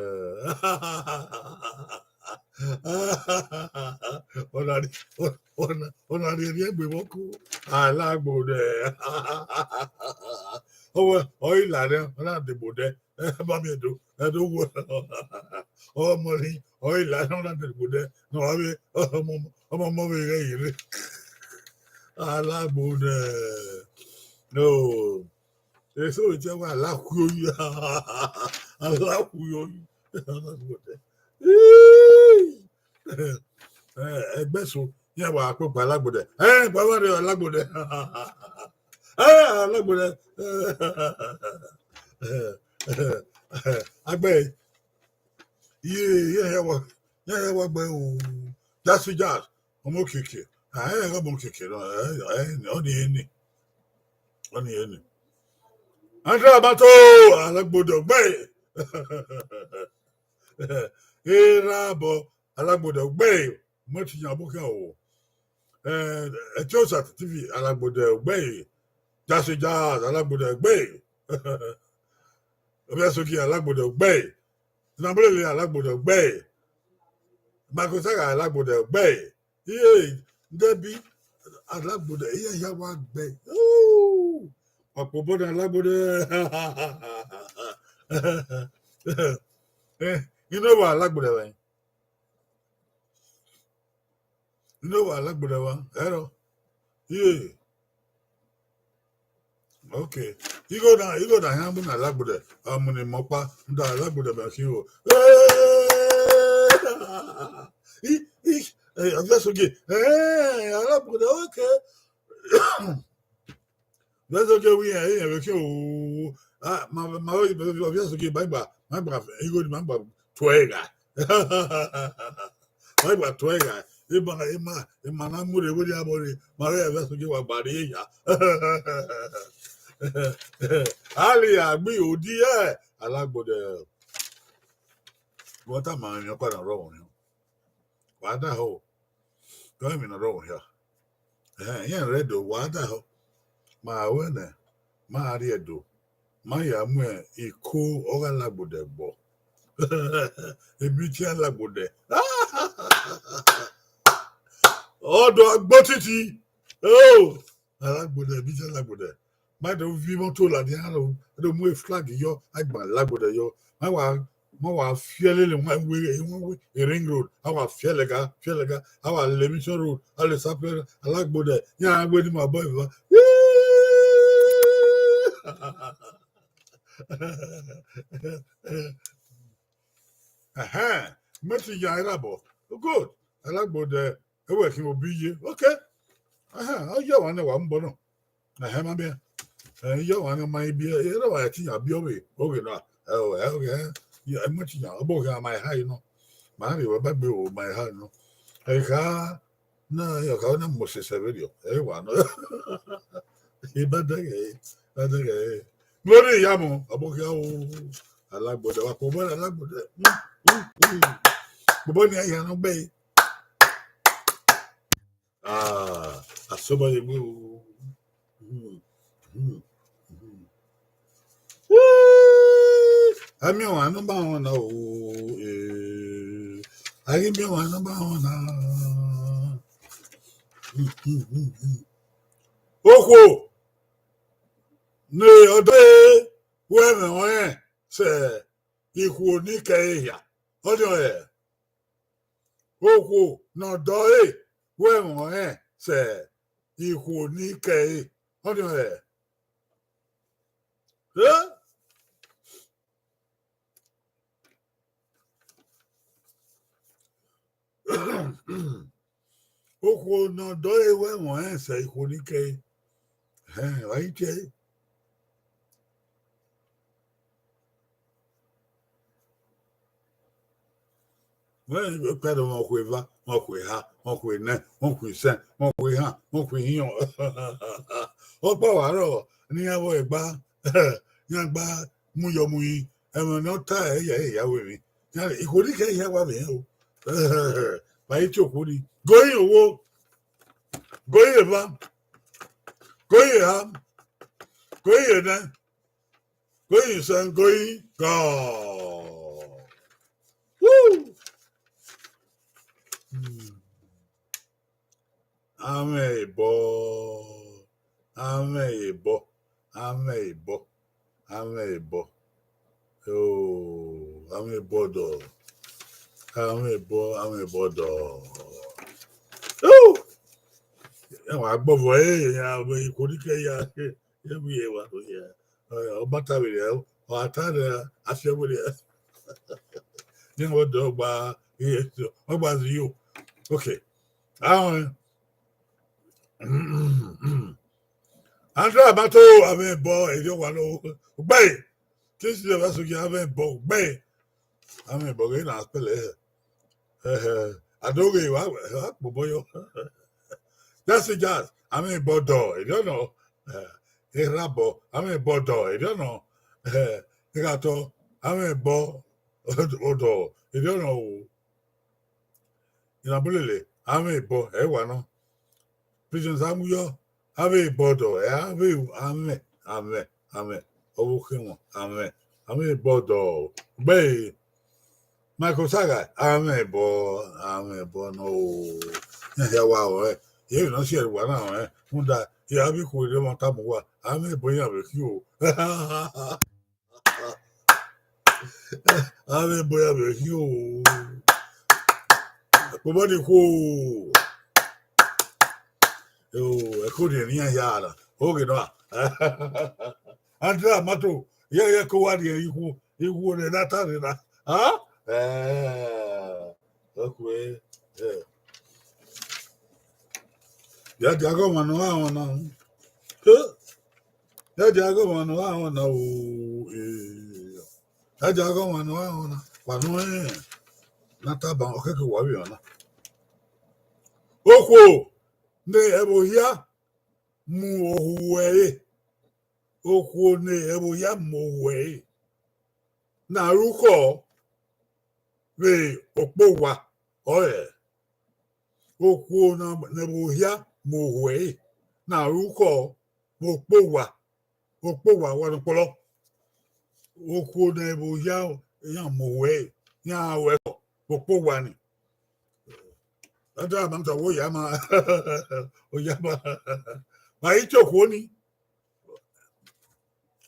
Ọna rhie, ọna, ọna rhie rhie egbe vbe ọku. Alagbodẹ. Ọ wẹ, ọ i la nẹ, ọ na degbe odẹ. Ẹ ba miẹn do, ẹ do wo. Ọmọ ni, ọ i la nẹ, ọ na degbe odẹ. Ne ọ vbe, ọmọ, ọmọ, ọmọ vbe ghẹ ye rre. Alagbodẹ. No. Eso vbe tie wẹ Alakhuoyi. Alakhuoyi. Alagbodẹ. Ii. Ẹ, ẹgbẹ eso, iran wa kpokpo Alagbodẹ. Ẹ, baba rẹ Alagbodẹ. Ẹ, Alagbodẹ. Agbẹ, iye, iye, iye wa, iye, iye wa gbe o. Jasi Jasi, ọmọ okiekie. Ẹ, ẹ, ọmọ okiekie nọ, ẹ, ẹ, ọ ni eni. Ọ ni eni. Andra Mato, Alagbodẹ gbe. Erha obọ, Alagbodẹ gbe. Mọtẹn yan ọbokhian o. Ẹ, Ethiosat T V, Alagbodẹ gbe. Jasi Jasi, Alagbodẹ gbe. Ovbi Asogie, Alagbodẹ gbe. Namulele, Alagbodẹ gbe. Michael Saga, Alagbodẹ gbe. Iye, Debi, Alagbodẹ, iye ya wa gbe. Uu, ọkpobọ na Alagbodẹ. Eh, ino wa Alagbodẹ vbe? Ino wa Alagbodẹ vbe? Ẹrọ. Iye. Okay. Igho na, igho na hia mu na Alagbodẹ. Amu ni mọ ọkpa, nda Alagbodẹ mẹ khin o. Eh! I, i, eh, Ovbi Asogie. Eh, Alagbodẹ, okay. Ovbi Asogie wi, eh, eh, okay, o. Ah, ma, ma, Ovbi Asogie, ma gba, ma gba, igho ni ma gba tuẹ gha. Ma gba tuẹ gha. Ima, ima, ima na mu rre vberriọ abọ rre, ma rẹ Ovbi Asogie wa gba rrie ya. Ali agbi odi ẹ, Alagbodẹ. Vbe ọ tama emwi ọkpa na rrọọ vbe orhiọn? Wa daho. Dọ emwi ne ọ rrọọ vbe orhiọn. Ẹhẹn, iran rre Ẹdo, wa daho. Ma wẹ nẹ, ma rrie Ẹdo, ma ya mu iko ọghe Alagbodẹ gbọ. Emitian Alagbodẹ. Ọdọ agbotiti. Oh, Alagbodẹ, emitian Alagbodẹ. Ma do viọ imọto ladian aro, do mu flag yọ, a gba Alagbodẹ yọ. Ma wa, ma wa fiẹlẹ le wan we, wan we, Ring Road, a wa fiẹlẹ ga, fiẹlẹ ga, a wa le Mission Road, a le Sapele, Alagbodẹ, iran we ni ma bọ eva. Ẹhẹn, mẹ te ya erha obọ. Good. Alagbodẹ, ẹ wẹ khin obọ iye. Okay. Ẹhẹn, ọ ya wa nẹ wa mu bọ nọ. Ẹhẹn, ma biẹ. Ẹ, ya wa nẹ ma biẹ, erha wa ti ya biẹ ọvbe, oghe na. Ẹ, ẹ, ẹ, ẹ, ẹ, ma ti ya, ọbọ gha ma eha nọ. Ma rhie wẹ ba gbe o, ma eha nọ. Ẹkha na, ọkha na Moses Ẹvbeliọ, ẹ wa nọ. Ibadẹghẹ, ibadẹghẹ. Glory ya mu, ọbọ khia o, alagbodẹ, wa kpobọ alagbodẹ. Mm, mm, mm. Kpobọ ni a ya nọ gbe. Ah, asọbọ ye gbe o. Mm, mm, mm. A miẹn ọmwa ne ọ ma họn na o, eh. A ghi miẹn ọmwa ne ọ ma họn na. Okhuo ne ọ dọe wẹ ẹmwẹ ọnrẹn sẹ ikhuo ni kẹe hia, ọnii ọre. Okhuo ne ọ dọe wẹ ẹmwẹ ọnrẹn sẹ ikhuo ni kẹe, ọnii ọre. Eh? Okhuo ne ọ dọe wẹ ẹmwẹ ọnrẹn sẹ ikhuo ni kẹe. Ẹhẹn, wa i tie ẹre. Wẹ kpẹdẹ mwẹ okhuo eva, mwẹ okhuo eha, mwẹ okhuo enẹ, mwẹ okhuo isẹn, mwẹ okhuo ehan, mwẹ okhuo ihiọn. Ọkpa wa rrọọ ne iran vbe ẹgba, iran gba mu yọ mu yi, ẹmwẹ ne ọ ta ẹre ya, ya wẹ emwi. Iran, ikhuo ni kẹe hia wa vbe rẹn o. Wa i tie okhuo ni. Going owo, going eva, going eha, going enẹ, going isẹn, going God. Woo! Hmm. Amwẹ ebọ, amwẹ ebọ, amwẹ ebọ, amwẹ ebọ. Oh, amwẹ ebọ dọ, amwẹ ebọ, amwẹ ebọ dọ. Oh! Ẹ wa gbọvọ ẹre, ya wẹ ikhuo ni kẹe ya, ye vbe ye wa to ye. Ọ ma ta vberriọ, ọ gha ta rẹ, a fiọ vberriọ. Iran vbe ọdọ gba, ọ gba zero. Okay. Ahọn. Andra Mato, amwẹ ebọ, erriọ wa nọ, ugbẹe. Kingsley Ọbasogie, amwẹ ebọ, ugbẹe. Amwẹ ebọ ghe na kpẹlẹ. Ẹhẹ, a do ghe wa, wa kpobọ yọ. Jazzy Jazz, amwẹ ebọ dọ, erriọ nọ. Eh, Erhabọ, amwẹ ebọ dọ, erriọ nọ. Eh, Ighatọ, amwẹ ebọ dọ, erriọ nọ o. Iran bulele, amwẹ ebọ, ẹ wa nọ. Prison Amuyọ, amwẹ ebọ dọ, ẹ, amwẹ, amwẹ, amwẹ, amwẹ, ọvbokhan wọn, amwẹ, amwẹ ebọ dọ, gbe, Michael Saga, amwẹ ebọ, amwẹ ebọ nọ o. Iran hia wa rẹn, irẹn ne ọ si ẹre wa na rẹn, rhunmwuda iran vbe ikhuo ne ọ tama uwa, amwẹ ebọ iran vbe khin o. Amwẹ ebọ iran vbe khin o. Kpobọ ni khuo. Oh, ẹko ni iran hia na. Oge nọ a. Andra Mato, ye, ye ko wa rhie ikhuo, ikhuo ne na ta rre na. Ha? Eh, okay. Eh. Ya dia ghe ọmwa ne ọ gha rọnna. Eh? Ya dia ghe ọmwa ne ọ gha rọnna o. Eh. Ya dia ghe ọmwa ne ọ gha rọnna. Wa nọ rẹn. Na taba, ọ kẹkẹ wa vbe rọnna. Okhuo ne ẹvbo hia mu ohu ẹre. Okhuo ne ẹvbo hia mu ohu ẹre. Ne a ru khọ vbe okpogha ọre. Okhuo ne, ne ẹvbo hia mu ohu ẹre. Ne a ru khọ vbe okpogha. Okpogha wa nọ kpọlọ. Okhuo ne ẹvbo hia, iran mu ohu ẹre. Iran ru ẹre khọ vbe okpogha ni. Andra Mato, wo ya ma, wo ya ma. Ma i tie okhuo ni.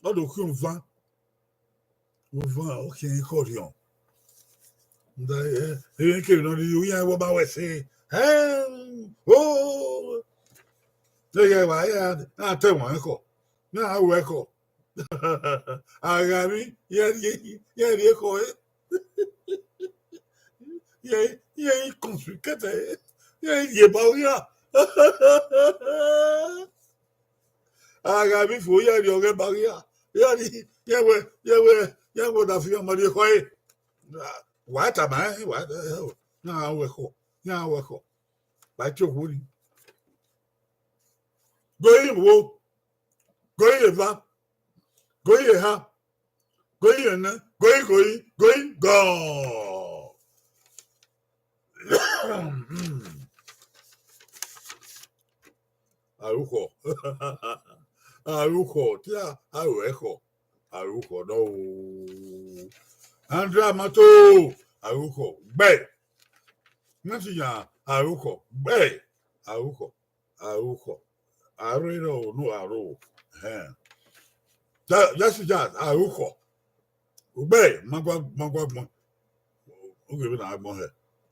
Ọ do khian uvan. Uvan, ọ khian ekhọe rhiọn. Nda, eh, emwi kevbe ne ọ rhirhi, iran wẹ ma wẹ ẹse. Eh, oh. Ẹ ghẹ wa, iran na ta ẹwaẹn ekhọe. Iran ru ẹre ekhọe. A gha emwi, iran rhie, iran rhie ekhọe. Iran, iran i confiscate, iran rhie ba ugha. A gha emwi fo, iran rhie ọghẹ ba ugha. Iran rhie, iran wẹ, iran wẹ, iran wẹ ọna fi iran ma rhie ekhọe. Wa tama ẹn, wa, na ru ẹre ekhọe. iran ru ẹkhọ. Wa tie okhuo ni. Goi ye vbo, goi ye eva, goi ye eha, goi ye ẹnẹ, goi, goi, goi, gọ. Arukhọ. Arukhọ, te a ru ẹkhọ. Arukhọ nọ o. Andra Mato, arukhọ, gbe. Nẹsi ya, arukhọ, gbe. Arukhọ, arukhọ. Aro erha o, no aro. Ẹhẹn. Ja, ja si ja, arukhọ. Ugbe, ma gua, ma gua gbọn. Oge vbe na gbọn hẹ.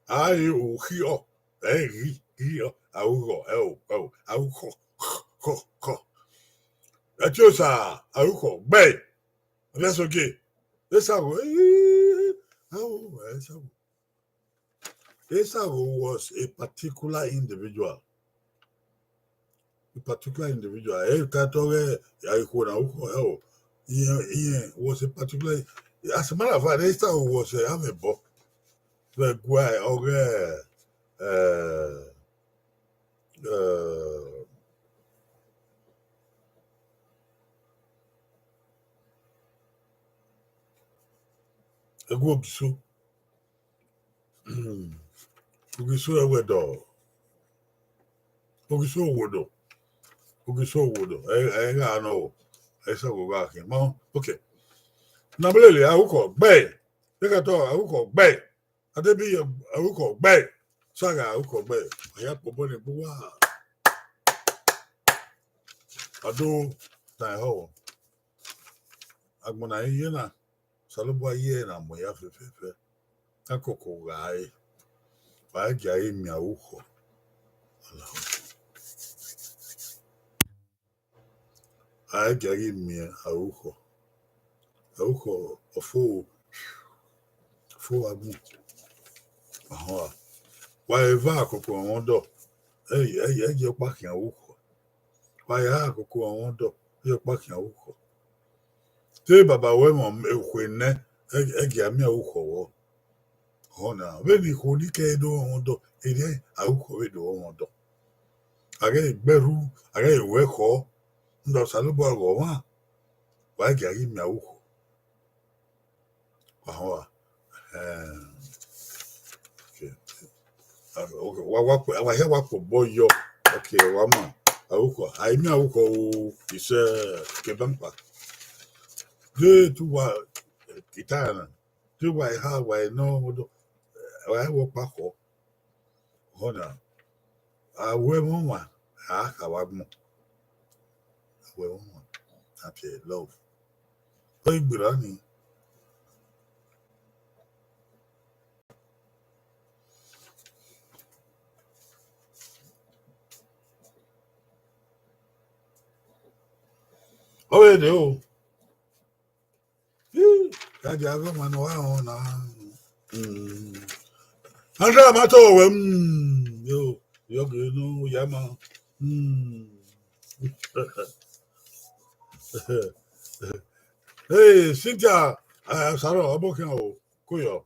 A re u khi ọ, ẹ ghi, ghi ọ, arukhọ, ẹ o, ẹ o, arukhọ, khọ, khọ. Ẹtiosa, arukhọ, gbe. Ọviẹn sẹ ogie. Esagho, ẹ o, Esagho. Esagho was a particular individual. A particular individual. Ẹ ka tọ ghẹ, ya ikhuo na ukhọ ẹ o. Iye, iye was a particular. As a matter of fact, Esagho was a amẹbọ. Vbe ẹguae ọghe, eh, eh, ẹguae Ogisu. Ogisu ẹwẹdọ. Ogisu owodo. Ogisu owodo. Ẹ, ẹ gha nọ o. Ẹ sa gha khian. Ma, okay. Na belele arukhọ gbe. Ẹ ka tọ arukhọ gbe. Adebi arukhọ gbe. Sa gha arukhọ gbe. A ya kpobọ ne gbuwa. A do ta ẹhọ. Agbọn na i ye na, Osanobua ye na mu ya fẹfẹfẹ. A koko gha re, wa i gia ghi miẹn arukhọ. A i gia ghi miẹn arukhọ. Arukhọ ọfo, ọfo vbe agbọn. Ọhọn a. Wa eva koko ọmwa ọdọ, ẹ, ẹ, ẹ i ye ọkpa khian arukhọ. Wa ya koko ọmwa ọdọ, ẹ i ye ọkpa khian arukhọ. Te baba wẹ mwa ekhue nẹ, ẹ, ẹ gia miẹn arukhọ vbọ. Ọhọn na, vbene ikhuo ni kẹ do mwẹ ọdọ, erriọ arukhọ vbe do mwẹ ọdọ. A ghẹ gbe ẹrhu, a ghẹ ru ẹkhọ, rhunmwuda Osanobua ghe ọmwa, wa i gia ghi miẹn arukhọ. Wa họn a. Ẹhẹn. Okay. Okay, wa, wa, wa hia wa kpobọ yọ. Okay, wa ma. Arukhọ, a i miẹn arukhọ o, isẹ kẹbankpa. De te uwa, ita na. Te uwa eha, wa enọ, wa ẹvbo ọkpa khọ. Ọna, a ru ẹmwẹ ọmwa, a kha vbe agbọn. A ru ẹmwẹ ọmwa, a tie love. Ọ i gberra nii. Ọ vbe de o. Ih, ya dia ghe ọmwa ne ọ gha rẹn ọna. Mm. Andra ma to wẹ, mm, yo, yo, ghe ne u ya ma. Mm. Hey, Cynthia, eh, Sarah, ọ bọ khian o, ko yọ.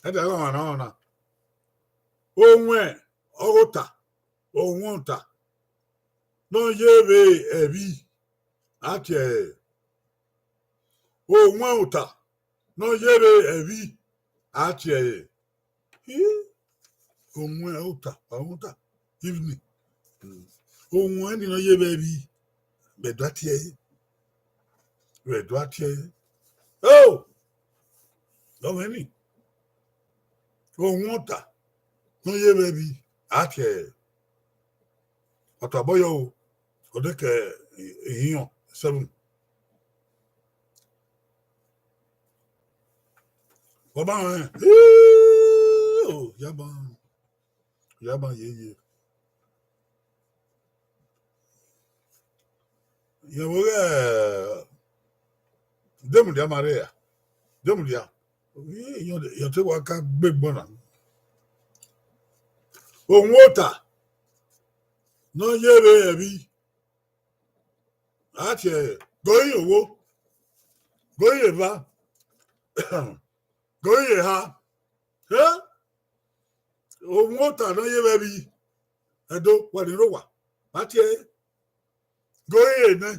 Ya dia ghe ọmwa ne ọ rẹn ọna. Owẹn, ọghe ota, owẹn ota. Ne ọ ye vbe ẹvbi, a tie ẹre. Owẹn ota, ne ọ ye vbe ẹvbi, a tie ẹre. Ih, owẹn ota, owẹn ota, evening. Mm. Owẹn ni ne ọ ye vbe ẹvbi, vbe ẹdua tie ẹre. Vbe ẹdua tie ẹre. Oh! Ọ mwẹ ni. Owẹn ota, ne ọ ye vbe ẹvbi, a tie ẹre. Ọ tobọ yọ o, ọ de ke ihiọn seven. Wa ma rẹn, ii, o, ya ma, ya ma yeye. Yẹ vbe ọghe, demudia ma rre ya, demudia, yọ te wa ka gbe egbọn na. Owẹn ota, ne ọ ye vbe ẹvbi, a tie ẹre, gọe ye owo, gọe ye eva, gọe ye eha. Eh? Ohuẹn ota ne ọ ye vbe ẹvbi, Ẹdo, wa ni rre owa, ma tie ẹre. Going nẹ.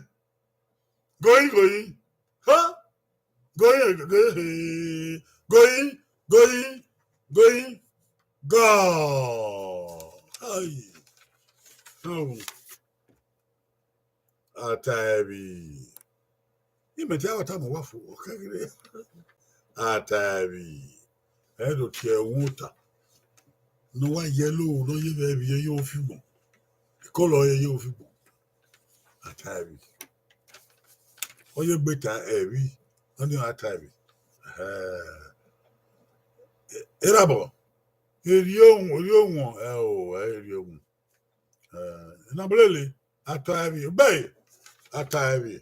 Going, going. Ha? Going, going, going, going, going. God. Ai. Oh. Ataẹvbi. Imẹ te a wa tama uwa fo, ọ kẹghe. Ataẹvbi. Ẹ do tie ohuẹn ota ne ọ wa yellow, ne ọ ye vbe ẹvbi, ye ye ofigbọn. Ikọlọ ye ye ofigbọn. Ataẹvbi. Ọ ye gbe ta ẹvbi, ọnii ataẹvbi. Ẹhẹ. Erabọ. Erriọ, erriọ wọn, ẹ o, ẹ erriọ wọn. Eh, Nabulele, ataẹvbi, gbe, ataẹvbi,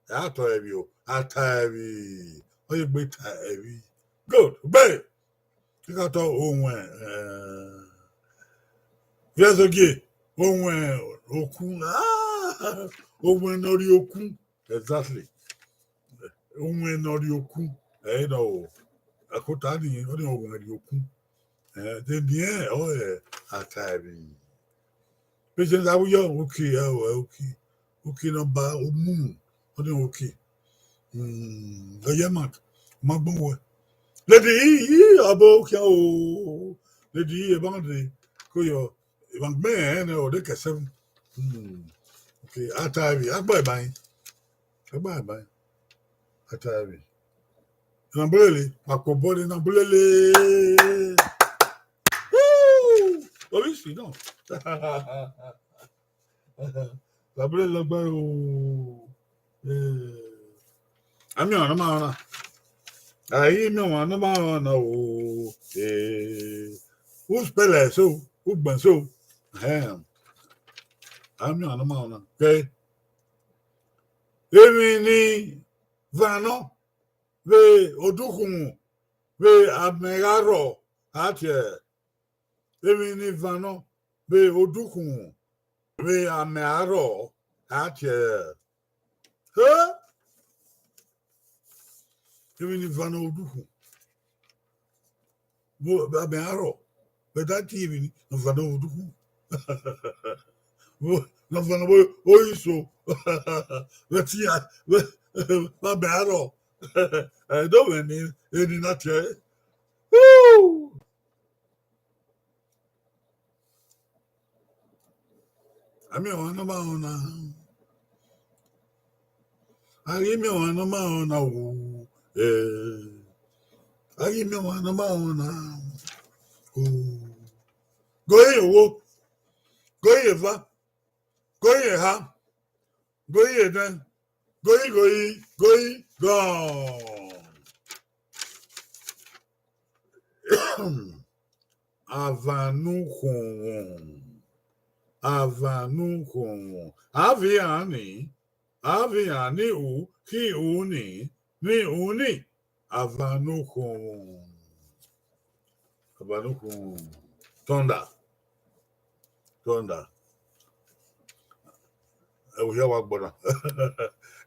ataẹvbi o, ataẹvbi, ọ ye gbe taẹvbi. Good, gbe. Kika tọ ohuẹn, eh, vbe ẹzogie, ohuẹn okun, ah, ohuẹn ne ọ rrie okun, exactly. Ohuẹn ne ọ rrie okun, ẹ i nọ o, akota ni, ọ ni ohuẹn rrie okun. Eh, de ni ẹ, ọ ẹ ataẹvbi. Patience Awuyo, okay, ẹ o, ẹ okay. Okay, nọmba omu, ọ ni okay. Hmm, Oyemat, ma gbọn wẹ. Lady E, E, ọbọ okay o. Lady E, ẹ ba de, ko yọ, ẹ ma gbẹn ẹn nẹ, ọ de kẹ seven. Hmm, okay, ataẹvbi, a gba ẹre ba ẹn. A gba ẹre ba ẹn. Ataẹvbi. Nabulele, akpobọ ne Nabulele. Woo! Obisi nọ. Nabulele ọgba o. Eh. A miẹn ọmwa ne ọ ma rẹn na. A i miẹn ọmwa ne ọ ma rẹn na o. Eh. U spell ẹre so, u gbẹn so. Ẹhẹn. A miẹn ọmwa ne ọ ma rẹn na. Okay. Emwi ni vanọ vbe odukhunmwu vbe amẹ gha rrọọ, a tie ẹre. Emwi ni vanọ vbe odukhunmwu vbe amẹ gha rrọọ, a tie ẹre. He? Emwi ni vanọ vbe odukhunmwu vbe amẹ gha rrọọ, vbe da tie emwi ni vanọ vbe odukhunmwu. Vbe, ne ọ vanọ vbe ohiso. Vbe ẹtin ya, vbe, vbe amẹ gha rrọọ. Ẹ do mwẹ ni, eni na tie ẹre. Woo! A miẹn ọmwa ne ọ ma rẹn na. A ghi miẹn ọmwa ne ọ ma rẹn na o. Eh. A ghi miẹn ọmwa ne ọ ma rẹn na o. Goi ye owo. Goi ye eva. Goi ye eha. Goi ye enẹ. Goi, goi, goi, gone. Avanokhunmwu. Avanokhunmwu. Avbe iran ni, avbe iran ni ru, khin ru ni, ni ru ni. Avanokhunmwu. Avanokhunmwu. Thunder. Thunder. Ẹvbo hia wa gbọ na.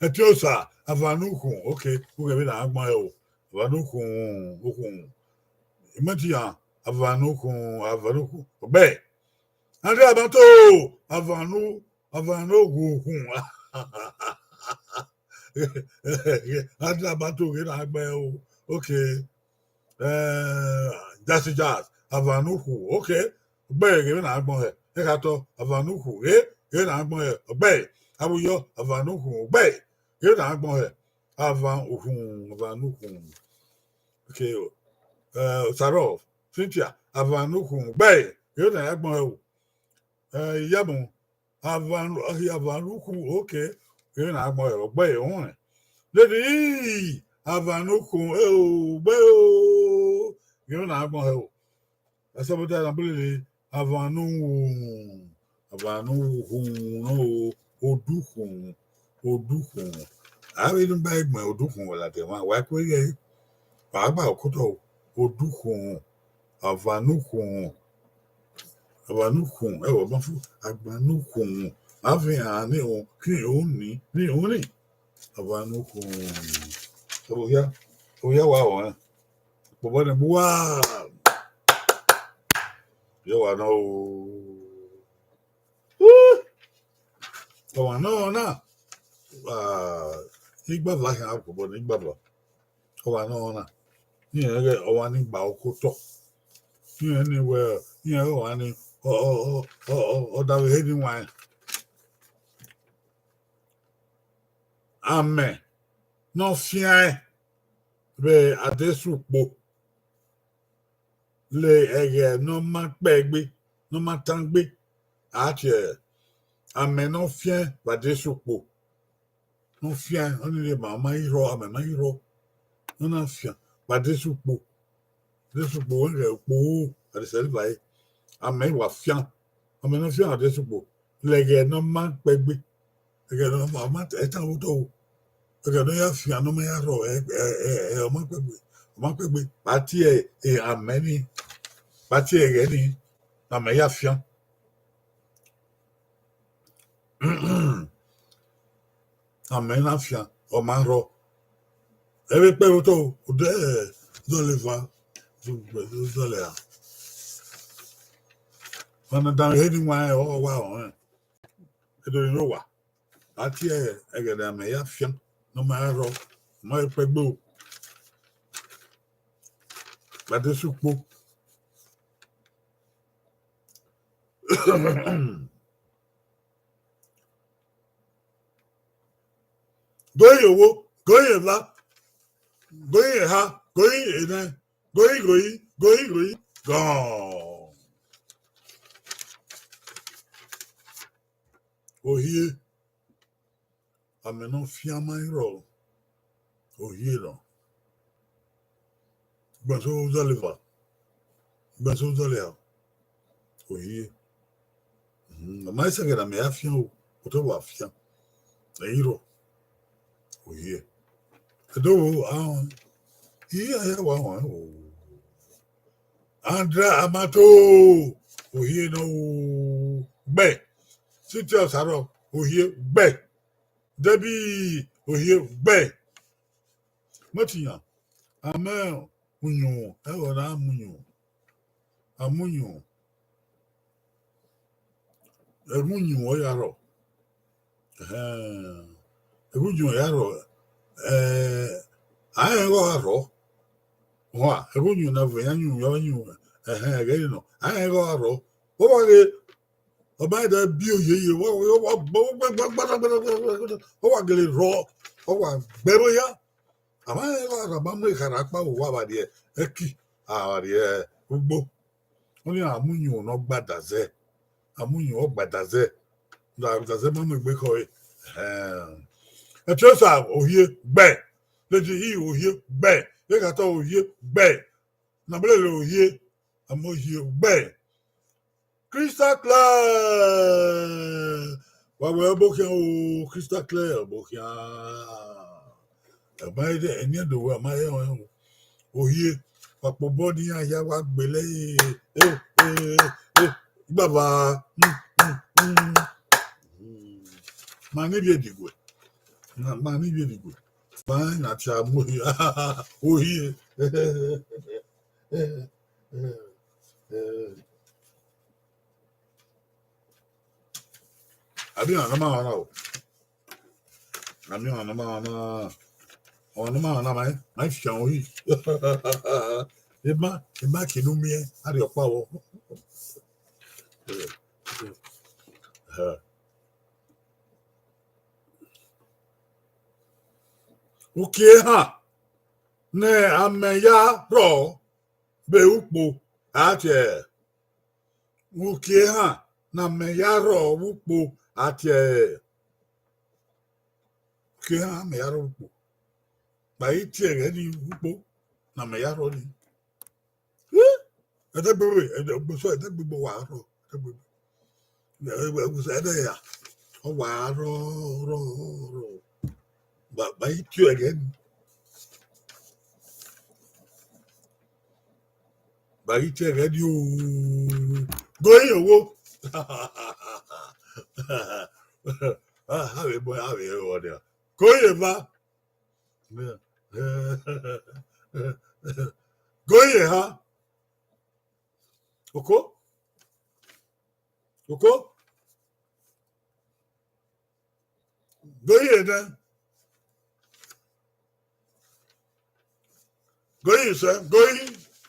Ẹtin Osa, Avanokhunmwu. Okay, u ghẹ vbene a gbọn hẹ o. Avanokhunmwu, okhunmwu. Imẹtin ya, Avanokhunmwu, Avanokhunmwu. Ọgbẹe. André Abato, Avanu, Avanokhunmwu. André Abato, ghe na gbẹe o. Okay. Eh, Jazzy Jazz, Avanokhunmwu. Okay. Ọgbẹe, ghe vbene a gbọn hẹ. Ekhatọ, Avanokhunmwu. Ghe, ghe na gbọn hẹ. Ọgbẹe. Avbe Uyo, Avanokhunmwu. Ọgbẹe. Ghe na gbọn hẹ. Avanokhunmwu, Avanokhunmwu. Okay. Eh, Sarov, Cynthia, Avanokhunmwu. Ọgbẹe. Ghe na gbọn hẹ o. Eh, Iyamu, Avanu, Avanokhunmwu, okay. Ghe na gbọn hẹ, ọgbẹe, ọnrẹn. Lady E, Avanokhunmwu, eh, o, ọgbẹe o. Ghe na gbọn hẹ o. Ẹsọbọda na bulele, Avanokhunmwu, Avanokhunmwu, no, odukhunmwu, odukhunmwu. A vbe ne u ba gbẹn odukhunmwu ladian mwa, wa ku ye, wa gba okotọ, odukhunmwu, Avanokhunmwu, Avanokhunmwu, ẹ wẹ ọma fu, Avanokhunmwu, avbe iran ni ru, khin ru ni, ni ru ni. Avanokhunmwu. Oya, oya wa wọ ẹn. Bọbọ nẹ gbe uwa. Ye ọmwa nọ o. Uh! Ọmwa nọ na. Ah, igbava khian, akobọ ne igbava. Ọmwa nọ na. Iran ghẹ ọmwa ni gba okotọ. Iran ni wẹ, iran ghẹ ọmwa ni, ọ, ọ, ọ, ọ, ọ, ọ davbe ehe ni waẹn. Amẹ ne ọ fian vbe adesẹ ukpo, le ẹghẹ ne ọ ma kpẹ egbe, ne ọ ma tan egbe, a tie amẹ ne ọ fian vbe adesẹ ukpo. Ne ọ fian, ọnii rre ma, ọ ma i rrọọ, amẹ ma i rrọọ. Ne ọ na fian vbe adesẹ ukpo. Adesẹ ukpo, wẹ ghẹ ukpo, adesẹ ẹre vare. Amẹ i wa fian. Amẹ ne ọ fian vbe adesẹ ukpo, le ẹghẹ ne ọ ma kpẹ egbe. Ẹghẹ ne ọ ma, ọ ma, ẹ tan vbe otọ o. Ẹghẹ ne ọ ya fian, ne ọ ma ya rrọọ, ẹ, ẹ, ẹ, ẹ, ọ ma kpẹ egbe, ọ ma kpẹ egbe. Vbe a tie, ẹ, amẹ ni, vbe a tie ẹghẹ ni, ne amẹ ya fian. Amẹ na fian, ọ ma rrọọ. Ẹ vbe kpẹ vbe otọ o, odẹ, zọlẹ eva, zọlẹ a. Ọna dan ehe ni waẹn, ọ wa rọnrẹn. Edo ni rre owa. A tie ẹghẹ ne amẹ ya fian, ne ọ ma ya rrọọ, ọ ma kpẹ egbe o. Vbe adesẹ ukpo. Goi ye owo, goi ye eva, goi ye eha, goi ye enẹ, goi, goi, goi, goi, gọn. Ohie, amẹ ne ọ fian ma i rrọọ, ohie nọ. Gbẹn so zọlẹ eva, gbẹn so zọlẹ a, ohie. Mhm, ọ ma i sẹ ẹghẹ ne amẹ ya fian o, otọ wa fian, ẹ i rrọọ, ohie. Ẹdẹ o, ahọn, iye a ya wa họn o. Andra Amato, ohie nọ o, gbẹ. City of Saro, ohie gbẹ. Debbie, ohie gbẹ. Mẹtiyan, amẹ uyunmwu, ẹghẹ ọre a mu uyunmwu. A mu uyunmwu. Ẹghẹ uyunmwu ọ ya rrọọ. Ẹhẹn. Ẹghẹ uyunmwu ọ ya rrọọ. Eh, a rẹn ighẹ ọ gha rrọọ. Wa, ẹghẹ uyunmwu na vbe ya uyunmwu, ya uyunmwu. Ẹhẹn, ẹghẹ nọ. A rẹn ighẹ ọ gha rrọọ. Ọ wa ghe, ọ ma da bi ohiẹn ye, wa, wa, wa, ọ wa gele rrọọ, ọ wa gbe ẹvbo ya. A ma rẹn ighẹ ọ gha rrọọ, a ma mu ekhara kpa vbe uwa vbe a rrie ẹki, a vbe a rrie ugbo. Ọnii a mu uyunmwu ne ọ gbada zẹ. A mu uyunmwu ọ gbada zẹ. Ne a gbada zẹ ma mu egbe khọe. Ẹhẹn. Ẹtiosa ohie gbẹ. Lady E ohie gbẹ. Ekhatọ ohie gbẹ. Nabelele ohie. A mu ohie gbẹ. Crystal Clear. Wa wẹ ọbokhian o, Crystal Clear ọbokhian. Ẹ ma rẹn, ẹni ẹdẹ wẹ, a ma rẹn ọnrẹn o. Ohie, wa kpobọ ne iran ya wa gbele, eh, eh, eh, igbava, mm, mm, mm. Ma ni vbe diguẹ. Ma, ma ni vbe diguẹ. Ma na tia mu ohie. Ohie. Abi ọmwa ne ọ ma rẹn ọna o. Ami ọmwa ne ọ ma rẹn ọna. Ọmwa ne ọ ma rẹn ọna, ma, ma fian ohie. Ema, ema ke ne u miẹn, a rhie ọkpa vbọ. Uki ehan ne amẹ ya rrọọ vbe ukpo, a tie ẹre. Uki ehan ne amẹ ya rrọọ vbe ukpo, a tie ẹre. Uki ehan amẹ ya rrọọ vbe ukpo. Kpa i tie ẹghẹ ni vbe ukpo ne amẹ ya rrọọ ni. Ẹdẹgbegbe, ẹdẹ, ẹgbẹsọ ẹdẹgbegbe wa rrọọ, ẹdẹgbegbe. Ẹdẹ ya, ọ wa rrọọ, rrọọ, rrọọ. Ba, ba i tie ẹghẹ ni. Ba i tie ẹghẹ ni o. Goi ye owo. Ah, avbe ẹbọ, avbe ẹbọ dia. Goi ye eva. Goi ye eha. Oko. Oko. Go ye nẹ. Go ye sẹ, go ye.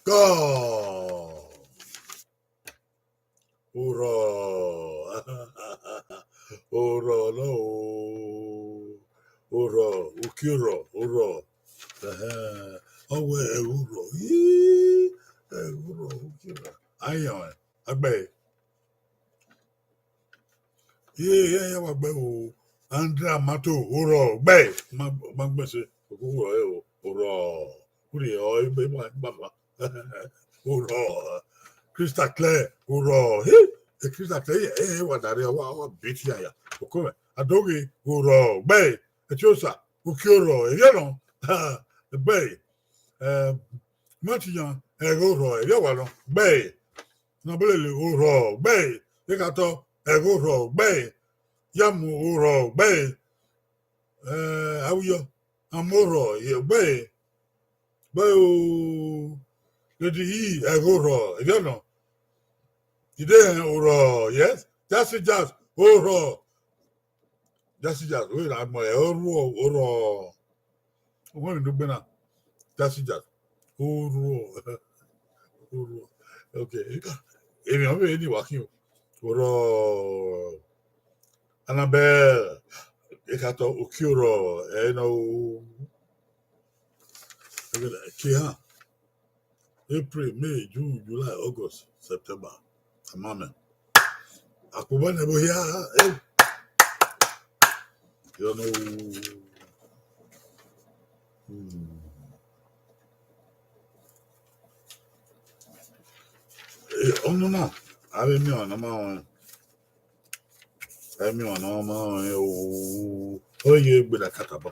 Go. Urhọ. Urhọ nọ o. Urhọ, uki urhọ, urhọ. Ẹhẹn. Ọ wẹ ẹghẹ urhọ. Ii, ẹghẹ urhọ, uki urhọ. Ayan, agbẹe. Iye, iye, iye, wa gbe o. Andrea Mato, urhọ, gbe. Ma, ma gbe se. Urhọ, e o, urhọ. Urhọ, e, e, ma, ma, ma. Urhọ. Crystal Clear, urhọ. He, e Crystal Clear, e, e, wa dare, wa, wa beat ya, ya. Oko mẹ. Adoghe, urhọ, gbe. Etiosa, uki urhọ, e, ye nọ. Gbe. Eh, Matiyan, ẹghẹ urhọ, e, ye wa nọ. Gbe. Nabulele, urhọ, gbe. Ekatọ, ẹghẹ urhọ, gbe. Yamu, urhọ, gbe. Eh, Awiyọ, amorhọ, ye gbe. Gbe o. Lady E, ẹghẹ urhọ, e ye nọ. Idehẹn, urhọ, yes. Jasi Jazz, urhọ. Jasi Jazz, we ra mọ ẹ, urhọ, urhọ. Ọmọ mi do gbe na. Jasi Jazz, urhọ. Urhọ. Okay. Èmi ọmọ mi ni wa khin o. Urhọ. Annabelle, ekatọ, uki urhọ, ẹ nọ o. Ke ha. April, May, June, July, August, September. Amamẹ. Akpobọ nẹ vbe hia, eh. You know. Hmm. Eh, ọnọna, avbe miẹn ọmwa ne ọ ma rẹn. Avbe miẹn ọmwa ne ọ ma rẹn, o, ọ ye gbe da kakabọ.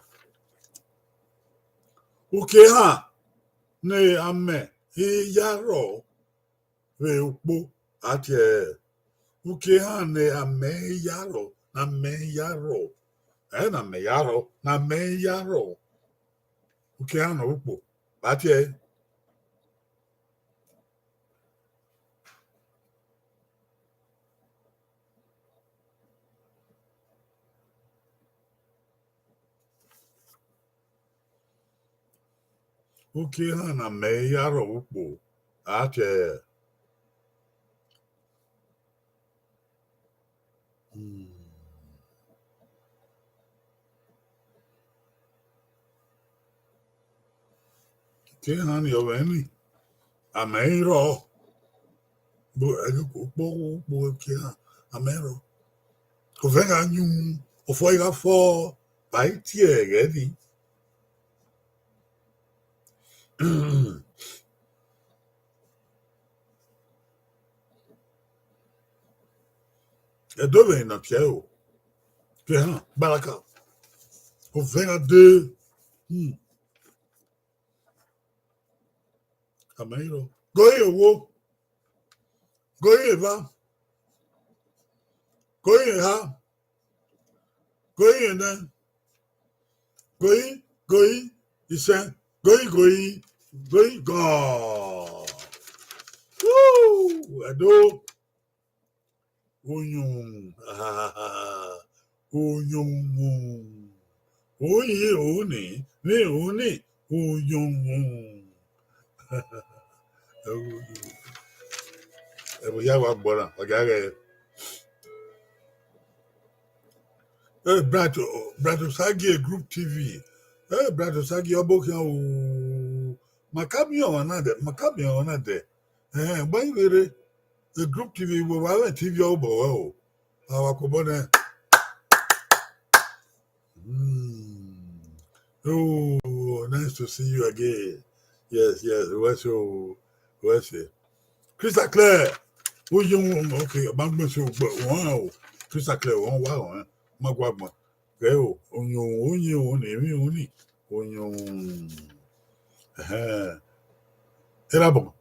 Uki ehan ne amẹ i ya rrọọ vbe ukpo, a tie ẹre. Uki ehan ne amẹ i ya rrọọ, ne amẹ i ya rrọọ. Ẹ, ne amẹ ya rrọọ, ne amẹ i ya rrọọ. Uki ehan ne ọ vbe ukpo, a tie ẹre. Uki ehan ne amẹ i ya rrọọ vbe ukpo, a tie ẹre. Hmm. Uki ehan ni ọ vbe ni, amẹ i rrọọ. Bo ẹghe ukpo, ukpo, uki ehan, amẹ i rrọọ. Ovẹn gha yun, ofo i gha fọ, ba i tie ẹghẹ ni. Ẹdẹ ovẹn na tie o. Ke ehan, gbaraka. Ovẹn gha dee. Hmm. Amẹ i rrọọ. Go ye owo. Go ye eva. Go ye eha. Go ye enẹ. Go ye, go ye isẹn. Go ye, go ye, go ye God. Woo! Ẹdo. Uyunmwu. Uyunmwu. Uyi uni, ni uni, uyunmwu. Ẹvbo hia wa gbọna, ọ gia ghẹ. Eh, Bright, Bright Osagie Group T V. Eh, Bright Osagie, ọ bọ khian o. Ma ka miẹn ọmwa na dẹ, ma ka miẹn ọmwa na dẹ. Eh, gba i vbe rre. Eh, Group T V, wẹ wa vbe T V ọ bọ wẹ o. A wa kobọ nẹ. Hmm. Oh, nice to see you again. Yes, yes, wẹ so, wẹ so. Crystal Clear. Uyi, okay, ma gbẹn so gbe wọn o. Crystal Clear, wọn wa wọn, ma gua gbọn. Ghẹ o, uyunmwu, uyi, uni, emwi, uni, uyunmwu. Ẹhẹn. Erha bọ,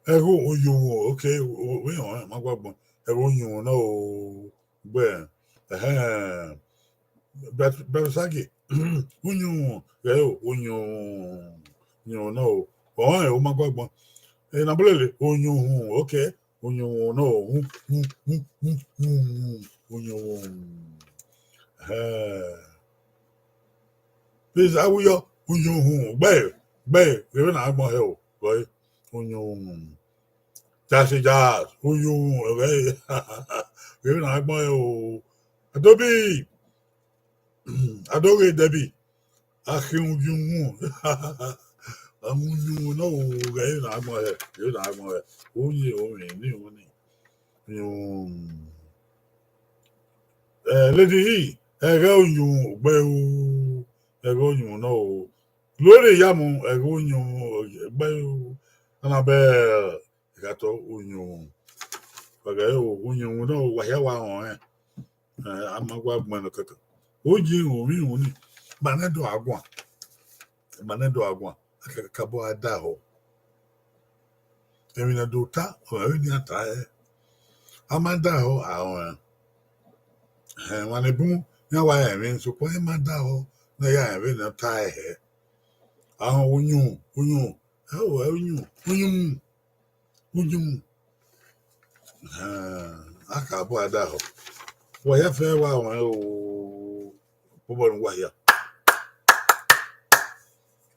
ẹghẹ uyunmwu, okay, o, o, we họn, ma gua gbọn. Ẹghẹ uyunmwu nọ o, gbe, ẹhẹn. Brother, Brother Sagi, uyunmwu, ghẹ o, uyunmwu, uyunmwu nọ o. Ọnrẹn o, ma gua gbọn. Ena bolele, uyunmwu, okay. Uyunmwu nọ, u, u, u, u, u, uyunmwu. Ẹhẹn. Peace, awuyọ, uyunmwu, gbe, gbe, vbene a gbọn hẹ o, gbe, uyunmwu. Jasi jas, uyunmwu, gbe, vbene a gbọn hẹ o. Adobi, Adoghe Debbie, a khian uyunmwu. A mu uyunmwu nọ, u ghẹ na gbọn hẹ, ghẹ na gbọn hẹ. U ye ovbi ni, u ni. Uyunmwu. Eh, Lady E, ẹghẹ uyunmwu gbe u, ẹghẹ uyunmwu nọ o. Glory Iyamu, ẹghẹ uyunmwu gbe u. Annabel, ẹghẹ uyunmwu. Ẹghẹ uyunmwu nọ, wa hia wa họn ẹn. Eh, a ma wa gbẹn nọ kẹkẹ. U yi irun, vbe irun ni, ma nẹ do a guan. Ma nẹ do a guan. A ka, ka bọ a da họ. Emwi ne a do ta, ọ vbe ne a ta ẹre. A ma da họ, a rẹn. Ẹhẹn, emwa ni bun, iran wa rẹn emwi, sokpan a ma da họ, ne a ya rẹn vbene ọ ta ẹre hẹ. A rẹn uyunmwu, uyunmwu, ẹ o, ẹ uyunmwu, uyunmwu, uyunmwu. Ẹhẹn, a ka bọ a da họ. Wa ya fẹ wa rẹn o. Kpobọ ne uwa hia.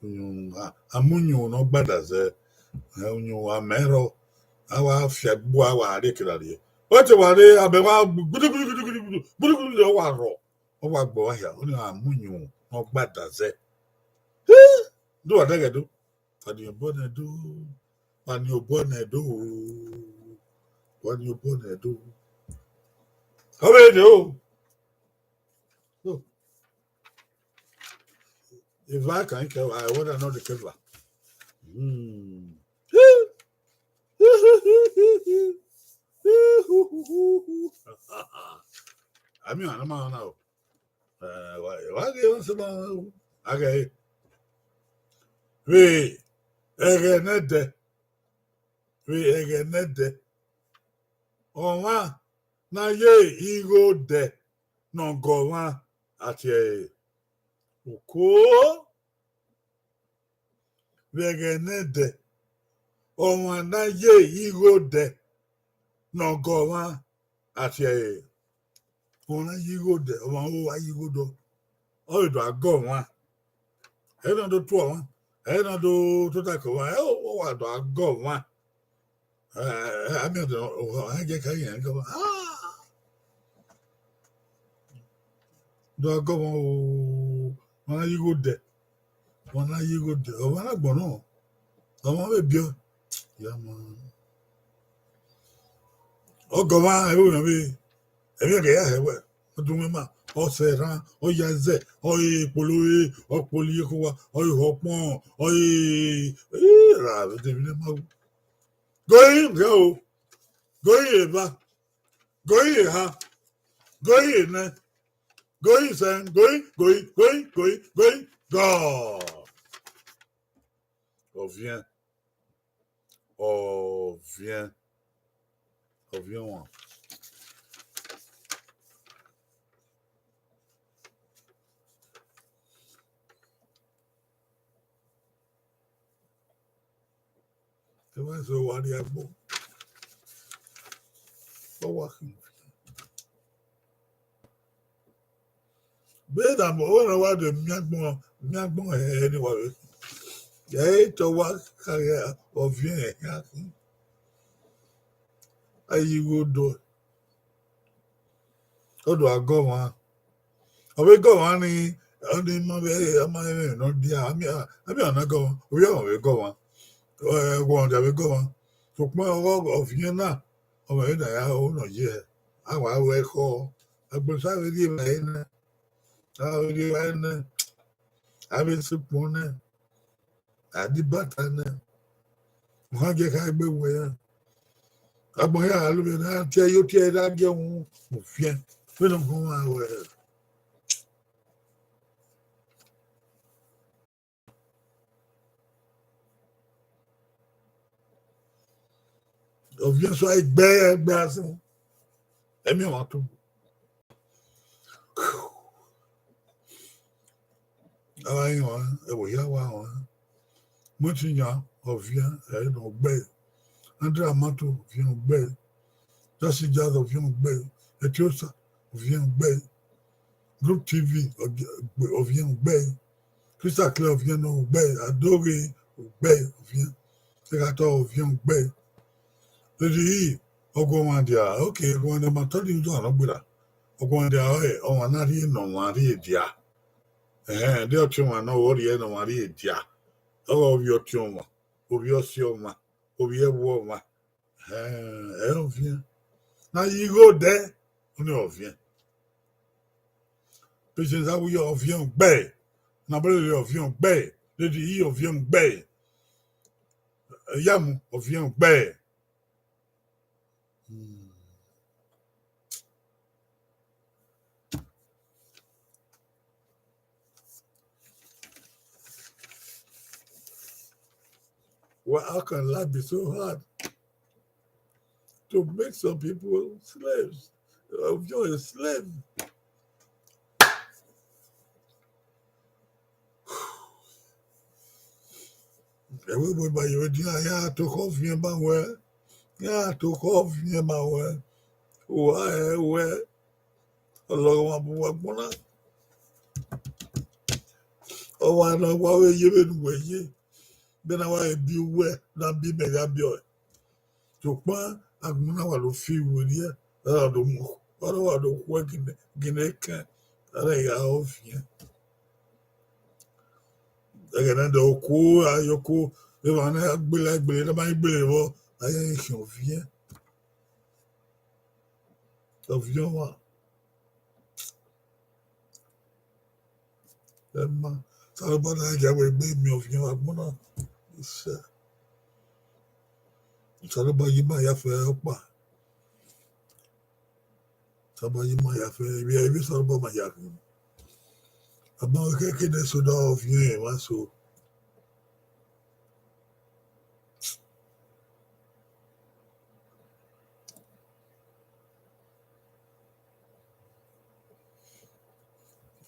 Uyunmwu, a, a mu uyunmwu ne ọ gbada zẹ. Ẹ, uyunmwu a mẹ rrọọ, a wa fia gbu, a wa rrie kera rrie. Ọ te wa rre, abẹ wa gbudugudugudugudu, gbudugudu, ọ wa rrọọ, ọ wa gbe uwa hia, ọni a mu uyunmwu ne ọ gbada zẹ. Hi! Do wa dẹghẹ do. Wa ni obọ nẹ do. Wa ni obọ nẹ do. Wa ni obọ nẹ do. Ọ vbe do. So, eva kan ke wa, I want another cover. Hmm. Ami ana ma na o. Eh, wa, wa ghe wan sẹ ma, a ghe. Vbe ẹghẹ nẹdẹ, vbe ẹghẹ nẹdẹ, ọmwa ne a ye igho dẹ ne ọ gọ ọmwa a tie ẹre. Uko. Vbe ẹghẹ nẹdẹ, ọmwa ne a ye igho dẹ ne ọ gọ ọmwa a tie ẹre. Ọmwa ne a ye igho dẹ, ọmwa ọre a ye igho dọ, ọ vbe do a gọ ọmwa. Ẹ na do tuẹ ọmwa, ẹ na do tota ke ọmwa, ẹ o, ọ wa do a gọ ọmwa. Ẹ, ẹ, ẹ, a miẹn ọdọ, ọ, ọ, ẹ jẹ ka yẹn gọ ọmwa. Ah! Do a gọ ọmwa o, ọmwa ne a ye igho dẹ. Ọmwa ne a ye igho dẹ, ọmwa na gbọnnọ, ọmwa vbe biẹ, ya ma. Ọ gọ ọmwa, ẹ vbe, ẹ vbe, ẹ vbe ẹghẹ ya hẹ wẹ, ọ dunmwu ima, ọ sẹ erhan, ọ ya zẹ, ọ re kpolo re, ọ kpolo iyeke uwa, ọ re ihọ ọkpọn, ọ re, ee, ra vbe de emwi ne ma ru. Goi rhia o, goi eva, goi eha, goi enẹ, goi sẹ, goi, goi, goi, goi, goi, gọ. Ọviẹn. Ọviẹn. Ọviẹn wan. Ẹ wa sẹ wa rrie agbọn. Ọ wa khin. Be da mo, ọ na wa de miẹn agbọn, miẹn agbọn hẹ ni wa vbe. Ẹ i tọ wa ka ghe ọviẹn hẹ khian khin. A ye igho dọ. Ọ do a gọ ọmwa. Ọ vbe gọ ọmwa ni, ọni ma vbe, ọ ma vbe emwi ne ọ dia, a miẹn, a miẹn ọna gọ ọmwa, ovbi ọmwa vbe gọ ọmwa. Ẹ, ẹguọmwadia vbe gọ ọmwa. Sokpan ọghe ọviẹn na, ọmwa vbe na ya ho nọ ye, a wa ru ẹkhọ. Agbọn sa vbe rhie evba ẹre nẹ, a vbe rhie evba ẹre nẹ, a vbe sẹ ukpọn nẹ, a di bata nẹ, u gha gie kha egbe wẹ ya. Agbọn hia gha lo vbe na tie yo tie ra gie wu, mu fiẹn, vbene ọ gọ ọmwa wẹ. Ọviẹn so a gbe ẹgbẹ asẹ, ẹmwẹ ọmwa to. A wa rinmwian, ẹvbo hia wa rinmwian. Mu ẹtin yan, ọviẹn, ẹ i nọ gbe. Andra ma to, ọviẹn gbe. Just Jazz, ọviẹn ugbẹe. Etiosa, ọviẹn ugbẹe. Group T V, ọviẹn ugbẹe. Crystal Clear, ọviẹn nọ ugbẹe. Adoghe, ugbẹe, ọviẹn. Ẹghatọ, ọviẹn ugbẹe. Lady E, ọguọmwadia, okay, ọguọmwadia ma tọ ni udu anọ gberra. Ọguọmwadia ọre ọmwa na rhie ne ọmwa rhie dia. Ẹhẹn, de ọtiọnmwa ne ọ rhie ne ọmwa rhie dia. Ọ gha ovbi ọtiọnmwa, ovbi ọsiọmwa, ovbi ẹvbo ọmwa. Ẹhẹn, ẹ i re ọviẹn. Ne a ye igho dẹ, ọnii ọviẹn. Patience Awiye, ọviẹn ugbẹe. Nabọlele, ọviẹn ugbẹe. Lady E, ọviẹn ugbẹe. Iyamu, ọviẹn ugbẹe. Hmm. Well, how can life be so hard to make some people slaves? You're a slave. Ẹvbo ebo ba ye vbe dia, ya to khọ viẹn ba wẹ, ya to khọ viẹn ba wẹ, uwa ẹ wẹ, ọlọghọmwa bu uwa gbọna. Ọ wa na wa vbe ye vbene uwẹ ye, vbene a wa vbe biẹ uwẹ, na biẹ mẹ gha biẹ ọe. Sokpan agbọn na wa do fi werriẹ, ọ na do mu, ọ na wa do khuẹ gine, gine kẹn, ọ na gha ọviẹn. Ẹghẹ ne ẹdẹ okuo, a ye okuo, emwa ne a gbele, a gbele, ne a ma gbele vbọ, a ya khian ọviẹn. Ọviẹn ọmwa. Ẹ ma, Osanobua na ghẹ wẹ egbe miẹn ọviẹn vbe agbọn na. Isẹ. Osanobua ye ima ya fẹ ọkpa. Osanobua ye ima ya fẹ, emwi, emwi Osanobua ma ya fẹ. A ma wẹ khẹke ne eso da ọviẹn emwa eso.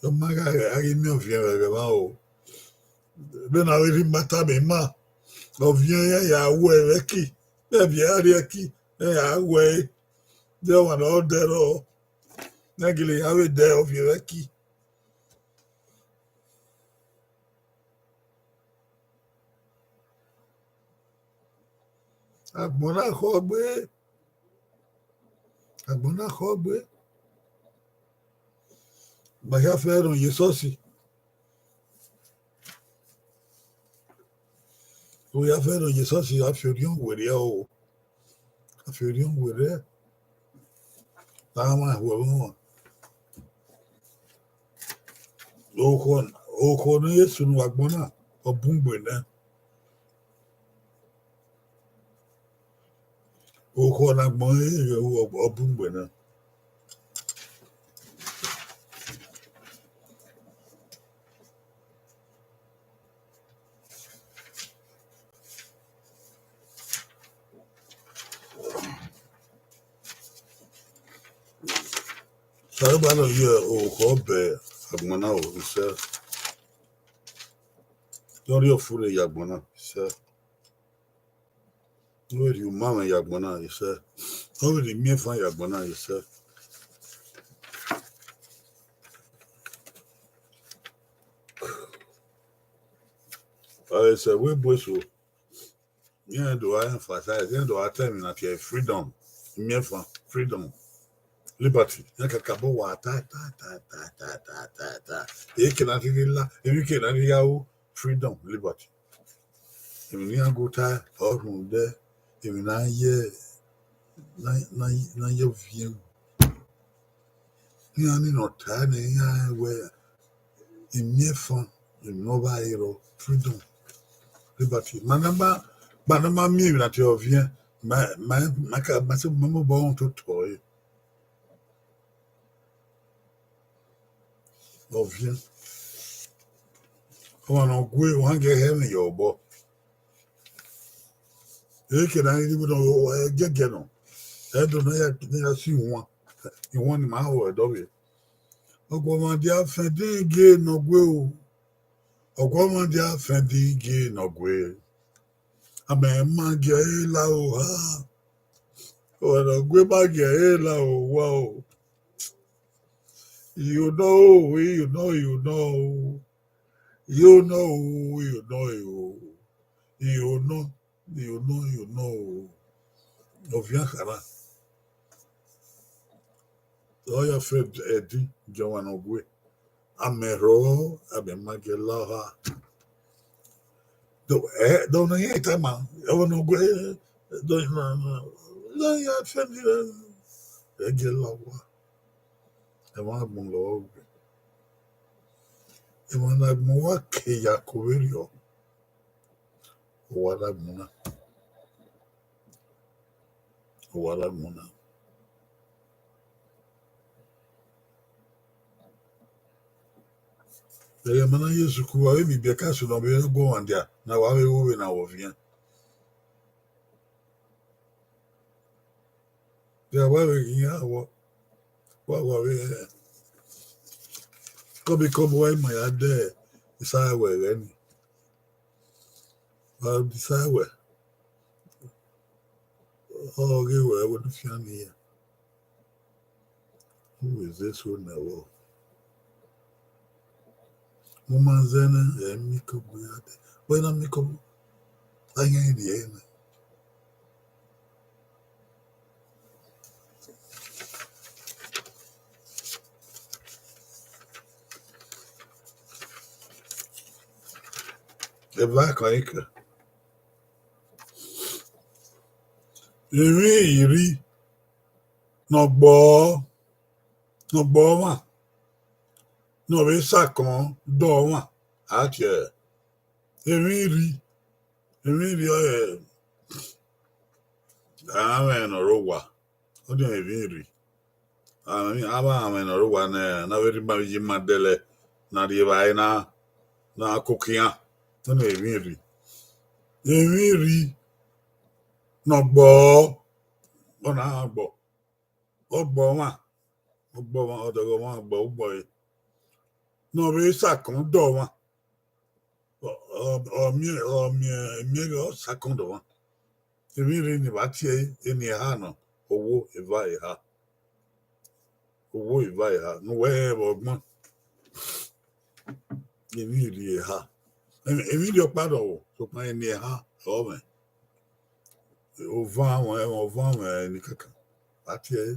Ọ ma gha, a ghi miẹn ọviẹn vbe ẹghẹ mwa o. Vbene a vbe rhie ima tama ima, ọviẹn ya ya wẹ vbe ẹki, vbe ẹvbi a rrie ẹki, ya ya wẹ ẹre. De ọmwa ne ọ dẹ rrọọ, ne a gele ya vbe dẹ ọviẹn vbe ẹki. Agbọn na khọ gbe. Agbọn na khọ gbe. Ma hia fẹ rhie esọsi. Wẹ ya fẹ rhie esọsi, a fi orhiọn werriẹ o. A fi orhiọn werriẹ. Tama huẹ vbe ọmwa. Okhọ, okhọ ne ọ ye sunu vbe agbọn na, ọ bun gbe nẹ. Okhọ ne agbọn ẹre ọ bun gbe nẹ. Osanobua nọ ye orukhọ bẹ agbọn na o, isẹ. Ne ọ rhie ọfurre ye agbọn na, isẹ. Ne ọ vbe rhie umamwẹ ye agbọn na, isẹ. Ne ọ vbe rhie imiẹnfan ye agbọn na, isẹ. Ẹ sẹ vbe bu eso. Iran do gha emphasize, iran do gha ta emwi na tie freedom, imiẹnfan, freedom, liberty. Iran kakabọ wa ta, ta, ta. Eke na rhirhi la, emwi ke na rhirhi gha ru freedom, liberty. Emwi ne iran gu ta, ọ rhunmwuda emwi ne a ye, ne a, ne a, ne a ye ọviẹn. Iran ni nọ ta nẹ, iran wẹ imiẹnfan, emwi ne ọ vba rrọọ, freedom, liberty. Ma na ma, ma na ma miẹn emwi na tie ọviẹn, ma, ma, ma ka, ma sẹ, ma mobọ rhunmwuda otọ ẹre. Ọviẹn. Ọmwa ne ọ gue, ọ hangẹ hẹ ẹmwẹ ye obọ. Eke na rhirhi vbe nọ, ẹgẹgẹ nọ. Ẹdẹ ne ya, ne ya si iwan. Iwan ni ma ho ẹdẹ ọvbe. Ọguọmwadia fẹndẹ gie ne ọ gue o. Ọguọmwadia fẹndẹ gie ne ọ gue. Amẹ ma gie ẹre la o ha. Ọmwa ne ọ gu ima gie ẹre la owa o. Iyo nọ o, iyo nọ, iyo nọ o. Iyo nọ o, iyo nọ o. Iyo nọ, iyo nọ, iyo nọ o. Ọviẹn khara. Ọ ya friend Ẹdin, gie ọmwa ne ọ gue. Amẹ rrọọ, amẹ ma gie la oha. Do, eh, do na ye tama, ẹvbo ne ọ gue, do na, na, na ya friend, eh, gie la owa. Ẹmwẹ agbọn lọ gue. Emwa ne agbọn uwa ke ya ko vberriọ, uwa rre agbọn na. Uwa rre agbọn na. Ẹghẹ ma na ye sukuru, avbe emwi biẹ ka sunu ọ vbe gu ọmwa dia, ne a wa vbe ru vbene a vbe ọviẹn. Dia wa vbe ghi yan wọ, wa wa vbe kọbikọbi wa ima ya dẹ Isaiah wẹ ẹghẹ ni. Wa Isaiah wẹ, ọ ghe wẹ ẹvbo ne u fian ni ya. U wẹ zẹ eso nẹ vbọ? Mu ma zẹ nẹ, ẹ miẹn ikọbọ ya dẹ. Wẹ na miẹn ikọbọ, a yan rhie ẹre nẹ. Eva kan ika. Emwi irri ne ọ gbọ, ne ọ gbọ ọmwa, ne ọ vbe sakọn dọ ọmwa, a tie ẹre emwi irri. Emwi irri ọre, amwẹ ne ọ rre owa, ọ ni emwi irri. Amwẹ, amwẹ ne ọ rre owa nẹ, ne a vbe rhie ima vbe iye ima dẹlẹ, ne a rhie evbare na, ne a koko iran, ọ ni emwi irri. Emwi irri ne ọ gbọ, ọ na gbọ, ọ gbọ ọmwa, ọ gbọ ọmwa, ọ dọghe ọmwa, ọ gbọ ugbọ ẹre, ne ọ vbe sakọn dọ ọmwa. Ọ, ọ, ọ miẹn, ọ miẹn, miẹn ghe ọ sakọn dọ ọmwa. Emwi irri ni vbe tie ẹre, eni eha nọ, owo eva eha. Owo eva eha, ne uwẹ rẹn vbe ọgbọn. Emwi irri eha. Emwi, emwi irri ọkpa rrọọ, sokpan eni eha ọre ọ mwẹ. Ovan mwẹ, ovan mwẹ eni kankan. A tie ẹre.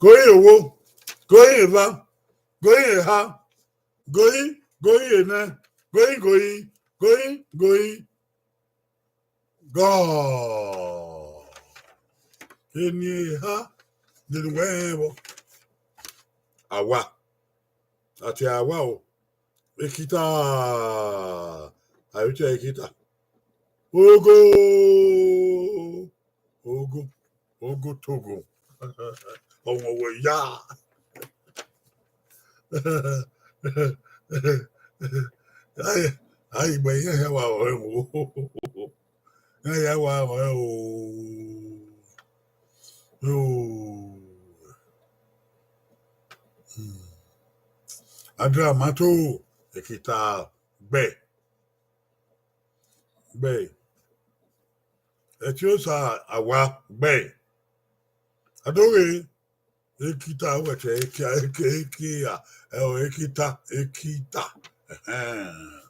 Goyin owo, goyin eva, goyin eha, goyin, goyin enẹ, goyin, goyin, goyin, goyin. Gọ. Eni eha, de ne uwẹ rẹn vbọ? Awa. A tie awa o. Ekita. A vbe tie ẹre ekita. Ogo. Ogo. Ogo togo. Ọmwa wẹ ya. Ai, ai, gbe iran hia wa ọre wo. Iran hia wa ọre o. O. Hmm. Adra ma to, ekita gbe. Gbe. Ẹtiosa awa gbe. Adoghe, ekita wẹtẹ, ekia, eke, ekia, ẹ, o, ekita, ekita. Ẹhẹn.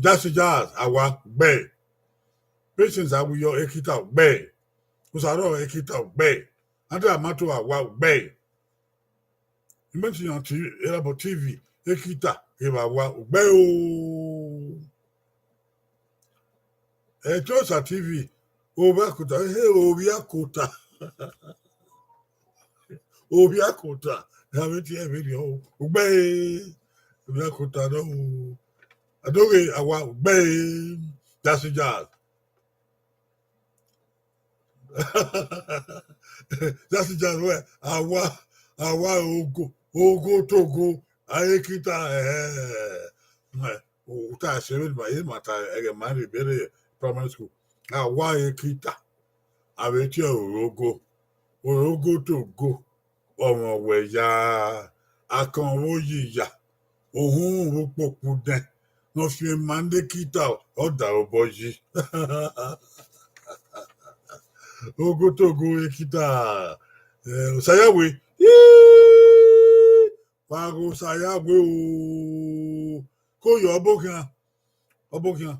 Jasi Jazz, awa gbe. Patience Awiyọ, ekita gbe. Usarọ, ekita gbe. Andrew Amato, awa gbe. Imẹtiyan T V, Erabọ T V, ekita, evba wa, ugbẹe o. Ẹtiosa T V, ovbi akota, ehe, ovbi akota. Ovbi akota, a vbe tie ẹre vberriọ o, ugbẹe, ovbi akota nọ o. Adoghe awa, ugbẹe, Jasi Jazz. Jasi Jazz wẹ, awa, awa ogo, ogo togo, a ekita, eh, eh, uta ẹse vbe ma, ma ta ẹghẹ ma rhie bẹrẹ primary school. Awa ekita, a vbe tie orogo, orogo togo, ọmwa wẹ ya, akọn vbe oyi ya, uhunmwu vbe ukpokpu dẹn, ne ọ fian ma ne Ekita, ọ da obọ yi. Ogotogo Ekita, eh, Osayawe, ii, wa ghe Osayawe o, ko yọ ọbokhian, ọbokhian,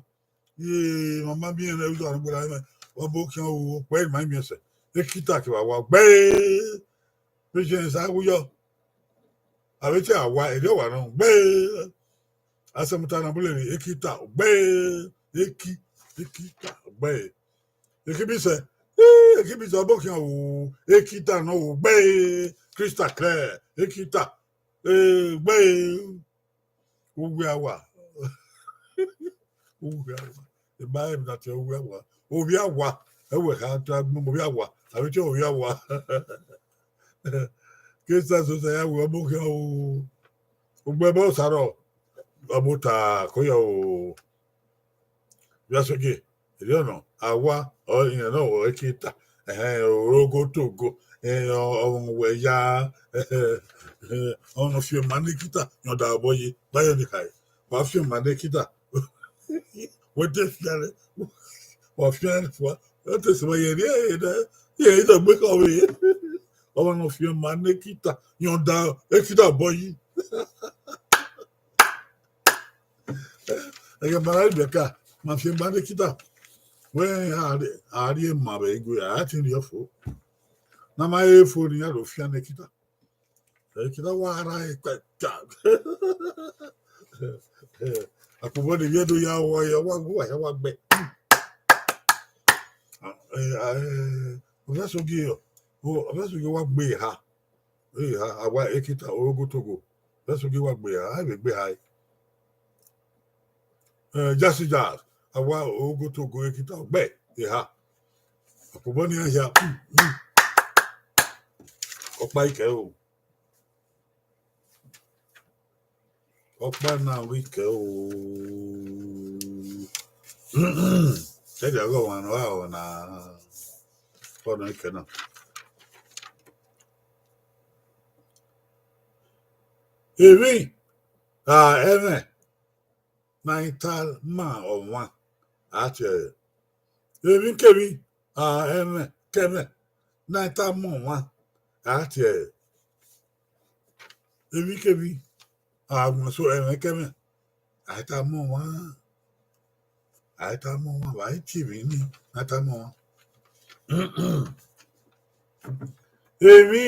ye mama miẹn ne udu arugbo ra mẹ, ọbokhian o, okpẹ ma miẹn sẹ, Ekita kevbe awa gbe, Patience Awuyọ, avbe te awa, erriọ wa nọ gbe, asẹmuta na bule Ekita gbe, Eki, Ekita gbe. Ekibisẹ, eh, Ekibisẹ ọbokhian o, Ekita nọ o, gbe, Crystal Clear, Ekita, eh, gbe, uwẹ awa. Uwẹ awa. Eba ẹmwata uwẹ awa. Ovbi awa, ẹwẹ kha ta gbọmọ ovbi awa, avbe te ovbi awa. Crystal Clear ya wẹ ọbokhian o. Ugbẹbọ Osarọ, ọbota koya o. Vbe asogie, erriọ nọ, awa, ọ, iran nọ, ọ, Ekita, ẹhẹn, orogotogo, ẹhẹn, ọ, ọ, wẹ ya, ẹhẹn, ọ, ne ọ fian ma ne Ekita, yọn da obọ yi, gba yọ ni khae, wa fian ma ne Ekita, wẹ te fian rẹ, wa fian rẹ fua, wẹ te sẹ ma ye rrie ẹre nẹ, ye ẹre dọgbe kọ vbe, ọmwa ne ọ fian ma ne Ekita, yọn da Ekita obọ yi. Ẹghẹ ma rre Rebecca, ma fian ma ne Ekita. Wẹ a rrie, a rrie ma vbe igue, a te rhie fo. Na ma he fo ne iran do fian ne Ekita. Ekita wa ra ekpẹta. Akpobọ ne ivbi Ẹdo ya wa, ya wa, wa, ya wa gbe. Eh, eh, Ọvẹsogie, o, Ọvẹsogie wa gbe eha. Eha, awa Ekita, orogotogo. Ọvẹsogie wa gbe eha, a vbe gbe eha. Eh, Jasi Jazz, awa orogotogo Ekita, gbe eha. Akpobọ ne iran hia, mm, mm. Ọkpa ikẹ o. Ọkpa na ghi kẹ o. Ẹdẹ ọghe ọmwa ne ọ gha rọ na, ọ nọ ikẹ na. Emwi, a, ẹmwẹ ne a i ta ma ọmwa, a tie ẹre. Emwikemwi, a, ẹmwẹ kẹmwẹ ne a i ta ma ọmwa, a tie ẹre. Emwikemwi, a, so ẹmwẹ kẹmwẹ, a i ta ma ọmwa, a i ta ma ọmwa, wa i tie emwi ni, a i ta ma ọmwa. Emwi,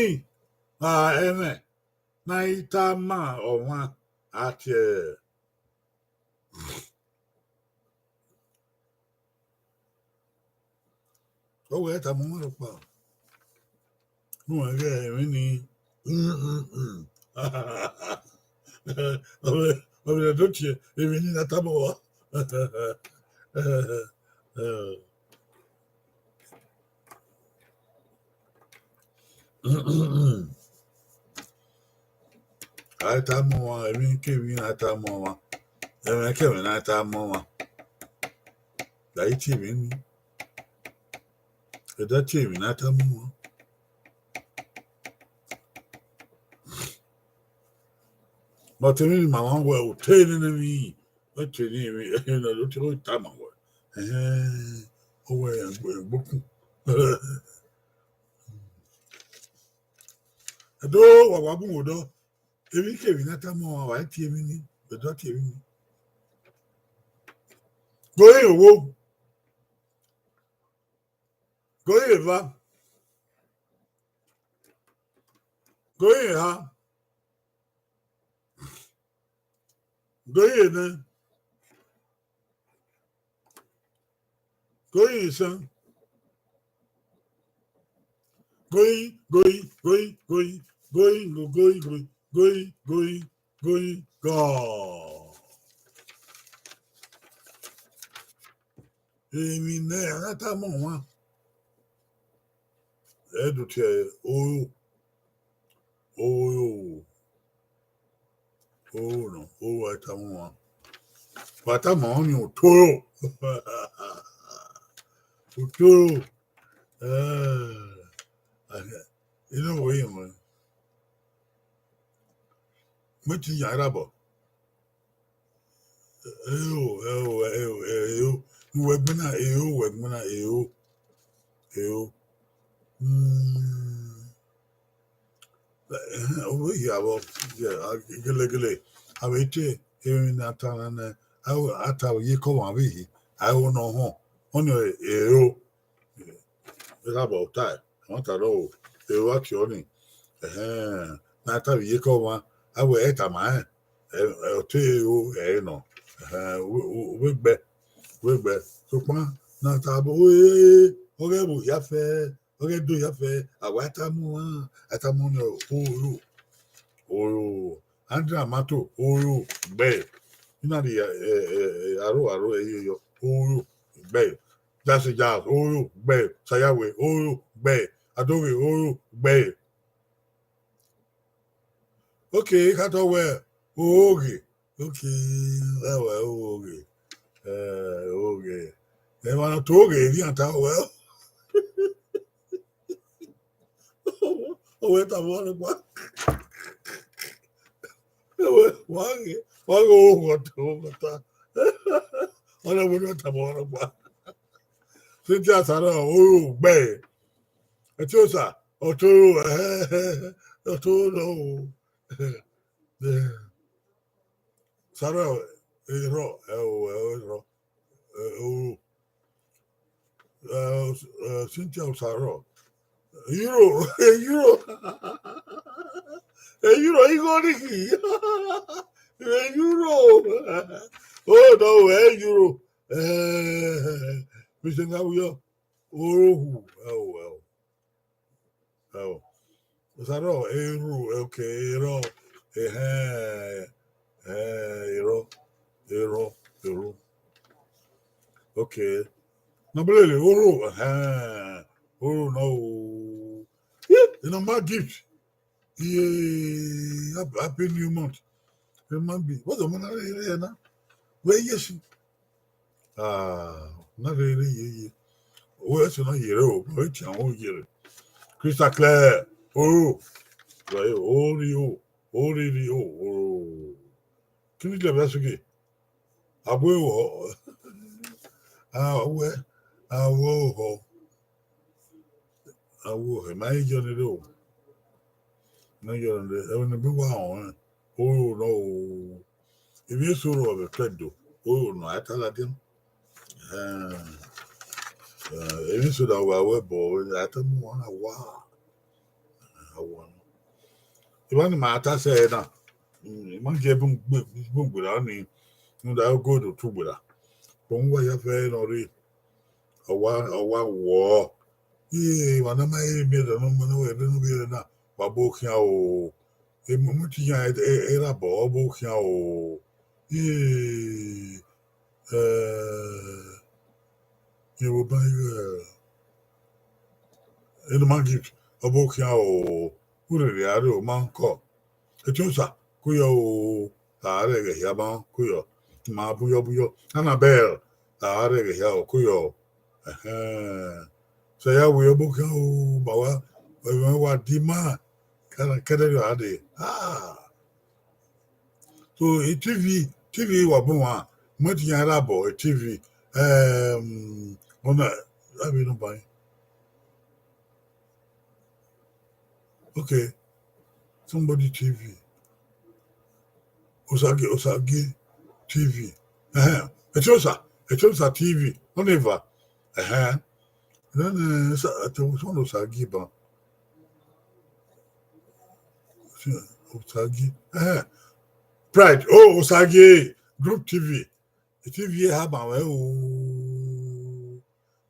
a, ẹmwẹ ne a i ta ma ọmwa, a tie ẹre. Ọ wẹ tama ọmwa rhọkpa. Rẹn ghẹ emwi ni. Ọ vbe, ọ vbe do tie emwi ni na tama ọmwa. A i ta ma ọmwa, emwikemwi ne a i ta ma ọmwa, ẹmwẹkẹmwẹ ne a i ta ma ọmwa. A i tie emwi ni, ẹdẹ tie emwi ne a i ta ma ọmwa. But emwi ni ma mwa wẹ, u te nene emwi, wẹ tie ne emwi, ẹhẹn, na do tie, u tama wẹ, ẹhẹn, ọ wẹ ẹgbokun. Ẹdo, wa wa bun odọ. Emwikemwi ne a tama ọmwa, wa i tie emwi ni, ẹdẹ tie emwi ni. Gori owo, gori eva, gori eha, gori enẹ, gori isan, gori, gori, gori, gori, gori, go, gori, gori, gori, gori, gori, gọ. Emwi ne a na tama ọmwa, ẹ do tie ẹre oro, oro, oro nọ, oro a i tama ọmwa. Wa tama ọmwa ni otoro. Otoro. Eh, inu vbe yin mwẹ. Mẹ te yan erha bọ. Eo, eo, eo, eo. Uwẹ gbinna, eo, uwẹ gbinna, eo. Eo. Mm. Ẹhẹn, ọ vbe hia vbọ, yeah, a, gelegele, a vbe te emwi ne a ta na nẹ, a, a ta vbe iyeke ọmwa vbe hia, a ho ne ọ họn, ọnii ero, erha bọ ta, ẹmwata rrọọ, ero a tie ọnii, ẹhẹn, ne a ta vbe iyeke ọmwa, a wẹ ẹ tama rẹn, ẹ, ẹ, ọ te ero ẹre nọ, ẹhẹn, u, u, u vbe gbe, u vbe gbe, sokpan ne a ta vbe, ọ ghẹ vbe hia fẹ, ọ ghẹ do hia fẹ, a wa tama uan, a tama ọnii oro, oro, Andrew Amato, oro, gbe. Ina rhie, eh, eh, eh, aro, aro, eh, yo, yo, oro, gbe. Jasi Jazz, oro, gbe. Sayawe, oro, gbe. Adoghe, oro, gbe. Okay, kha tọ wẹ, oghe. Okay, wẹ, wẹ, oghe. Eh, oghe. Emwa ne ọ to oghe, erriọ ta wẹ. Ọ wẹ tama ọnọkpa. Ọ wẹ, wa ghe, wa ghe oghọ ta, oghọ ta. Ọ na wẹ ne ọ tama ọnọkpa. Cynthia Sarah, oro, gbe. Etiosa, ọtoro, eh, ọtoro, o. Eh, Sarah, erhọ, ẹ o, ẹ o, erhọ, ẹ o, ẹ, ẹ, Cynthia Osaro, Euro, Euro, Euro, igho ni khin, Euro, oh no, Euro, eh, Christian Gabriel, Orohu, ẹ o, ẹ o. Ẹo. Osaro, eru, okay, erọ, ehẹn, ehẹn, erọ, erọ, erọ. Okay. Nọbelele, oro, ehẹn, oro nọ o. Ih, enough gift. Iye, hap-, happy new month. Enough gift. What's the month? Where yes? Ah, na rere yeye. O ẹse na yere o, ma vbe tian o yere. Crystal clear. O, right, o ri o, o ri ri o, o. Kini lẹ vbe ẹse ghe? Abue o họ. Ah, we, ah, we o họ. Awo, ẹ ma he yọ ni rre o. Ma he yọ ni rre, ẹvbo ne egbe wa họn rẹn, oro nọ o. Emwi eso ro vbe kẹdo, oro nọ a ta ladian. Ẹhẹn. Eh, emwi eso da wa wẹ bọ, a ta mu wan na wa. A wa nọ. Evba ni ma ta sẹ na, mm, I ma gie bun gbe, bun gberra ni, rhunmwuda gold tu gberra. But u wa ya fẹ nọ rre, ọ wa, ọ wa wọ. Iye, emwa ne a ma he miẹn ẹdẹ ne ọ ma ne ọ vbe rre ne ọ vbe rre na, wa bo khian o. Emu ti yan e, e, erha bọ, ọ bo khian o. Iye, eh, ẹ vbe ban ighẹ, enough gift, ọ bo khian o. Urere a rre o, ma kọ. Etiosa, kuyọ o, a rre ẹghẹ hia ban, kuyọ. Ma buyọ buyọ. Annabel, a rre ẹghẹ hia o, kuyọ. Ẹhẹn. Sẹ ya wẹ ọ bo khian o, ba wa, wa, wa di ma, kẹdẹ, kẹdẹ rọ a dee. Ah. So, e T V, T V wa bun wa, mu ẹtin yan ra bọ, e T V. Ehm, ọna, a vbe nọ ban. Okay. Somebody T V. Osagi, Osagi T V. Ehẹn. Etiosa, Etiosa T V. Ọna eva. Ehẹn. Then, eh, Osa-, Etiosa Osagi ban. Osagi. Ehẹn. Pride. Oh, Osagi. Group T V. T V eha ban mwẹ o.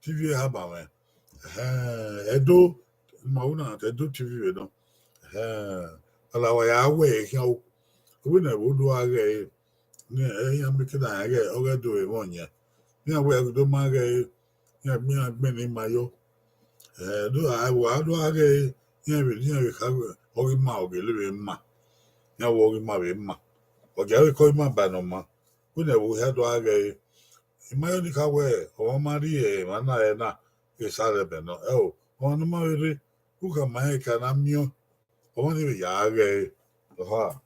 T V eha ban mwẹ. Ehẹn, Ẹdo, ma wu na, Ẹdo T V vbe nọ. Ehẹn, ọ la wa ya wẹ khian o. Wẹ ne ẹvbo do gha ghẹ ẹre, ne iran miẹn ke na rẹn ghẹ, ọ ghẹ do vbe mwẹ ọyẹn. Iran wẹ do ma ghẹ ẹre, iran, iran gbẹnnẹ ima yọ. Eh, do a, wa do gha ghẹ ẹre, iran vbe, iran vbe kha wẹ, ọ ghi ma, ọ gele vbe ma. Iran wẹ ọ ghi ma vbe ma. Ọ gia vbe kọ ima ba ne ọ ma. Wẹ ne ẹvbo hia do gha ghẹ ẹre. Ima yo ni kha wẹ, ọmwa ma rhie emwa na rẹ na, ghe sa rẹ ẹmwẹ nọ. Ẹo, ọmwa ne ọ ma vbe rre, u khama rẹn ka na miẹn, ọmwa ni vbe ya ghẹ ẹre. Ọha.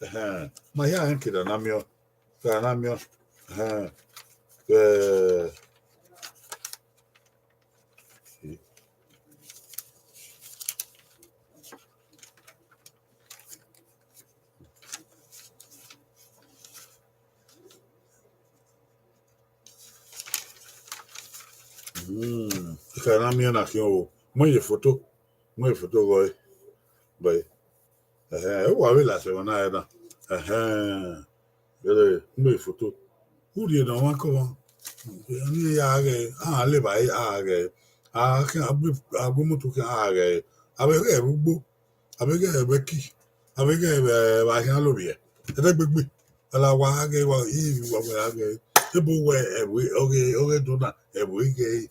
Ẹhẹn, ma hia rẹn ke da na miẹn, ke da na miẹn. Ẹhẹn, eh, Hmm, ke da na miẹn na khian o. Mu ye foto, mu ye foto gọe, gọe. Ẹhẹn, wa vbe la sẹ emwa na ẹre na. Ẹhẹn, gele, mu ye foto. Urrie ne ọmwa ke ọmwa, ne ya ghẹ, a le ba a ghẹ, a khian, a gbe, a gbe moto khian a ghẹ, a vbe ghẹ vbe ugbo, a vbe ghẹ vbe ẹki, a vbe ghẹ vbe, vbe a khian lovbiẹ, ẹdẹgbegbe, a la wa ghẹ, wa, i, wa, wa ghẹ, ebo wẹ ẹvbo ọghe, ọghe do na, ẹvbo i ghẹ,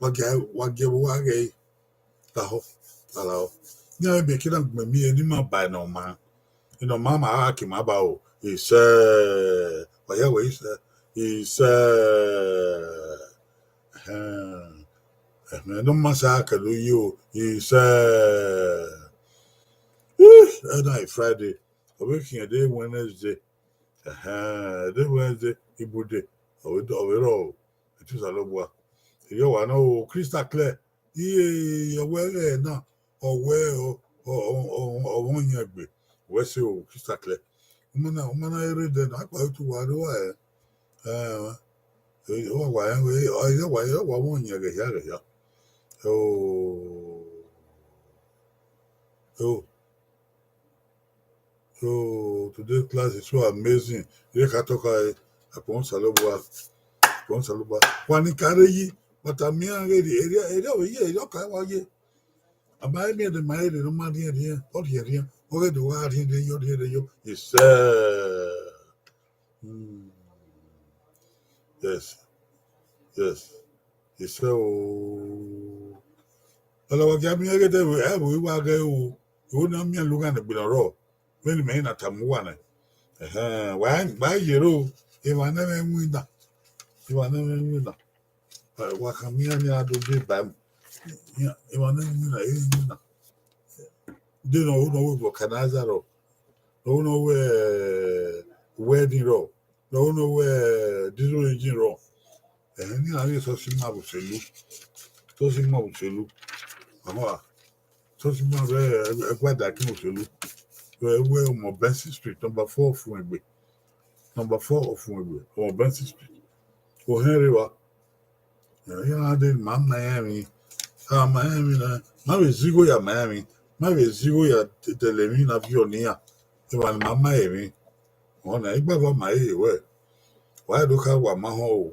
wa gie, wa gie ẹvbo wa ghẹ. Lahọ, lahọ. Iran vbe miẹn ke na gbẹn miẹn ne ima ba ne ọ maa. Ne ọ maa ma gha ke ima ba o. Isẹ. Wa ya wẹ isẹ. Isẹ. Ẹhẹn. Ẹhẹn, ne ọ ma sa kẹdẹ ye o. Isẹ. Ih, ẹna i Friday. Ọ vbe khian de Wednesday. Ẹhẹn, de Wednesday, ibude. Ọ vbe, ọ vbe rrọọ o. Etu Osanobua. Iyọ wa nọ o, crystal clear. Iye, ọ wẹ ẹghẹ na, ọ wẹ ọ, ọ, ọ, ọ, ọ mwẹ ọyẹn egbe, wẹ sẹ o, crystal clear. Uma na, uma na rre dẹ na, akpa otu wa rre wa ẹ. Ẹ, ọ wa wa ẹ, ọ wa wa mwẹ ọyẹn ghẹ hia ghẹ hia. O, o. So today class is so amazing. Ye ka tọka e, akpọn Osanobua, akpọn Osanobua. Wa ni ka rre yi, but a miẹn iran ghe rhie, erriọ, erriọ vbe ye, erriọ ka wa ye. A ma miẹn de ma rre ne ọ ma rhiẹnrhiẹn, ọ rhiẹnrhiẹn, ọ ghẹ do wa rhiẹnrhiẹn yo, rhiẹnrhiẹn yo. Isẹ. Hmm. Yes. Yes. Isẹ o. Ọ la wa gia miẹn ghe de vbe, ẹ vbe wa ghe o. Ro na miẹn lugha ne egbe ne ọ rrọọ. Vbene imẹ na tama uwa nẹ. Ẹhẹn, wa, wa ye ro, emwa ne ẹmwẹ winna. Emwa ne ẹmwẹ winna. Wa, wa khama iran ne iran do deba, emwa ne ẹmwẹ winna, ẹmwẹ winna. De ne ọ ru ne ọ wẹ vulcanizer rọ, ne ọ ru ne ọ wẹ welding rọ, ne ọ ru ne ọ wẹ diesel engine rọ. Ẹhẹn, ne iran ghi sọsi ma vbe oselu. Sọsi ma vbe oselu. Ọmọ a, sọsi ma vbe ẹguada ke vbe oselu. Vbe ẹwẹ ọmọ Benson Street, number four Ofuegbe. Number four Ofuegbe, ọmọ Benson Street. Ohẹn rre evba. Iran dee ma ma rẹn emwi, a ma rẹn emwi na, ma vbe zẹ igho ya ma rẹn emwi, ma vbe zẹ igho ya dẹlẹ emwi na viọ ne iran, emwa ne ma ma rẹn emwi. Ọna igbagba ma rẹn wẹ, wa do kha wa ma họn o.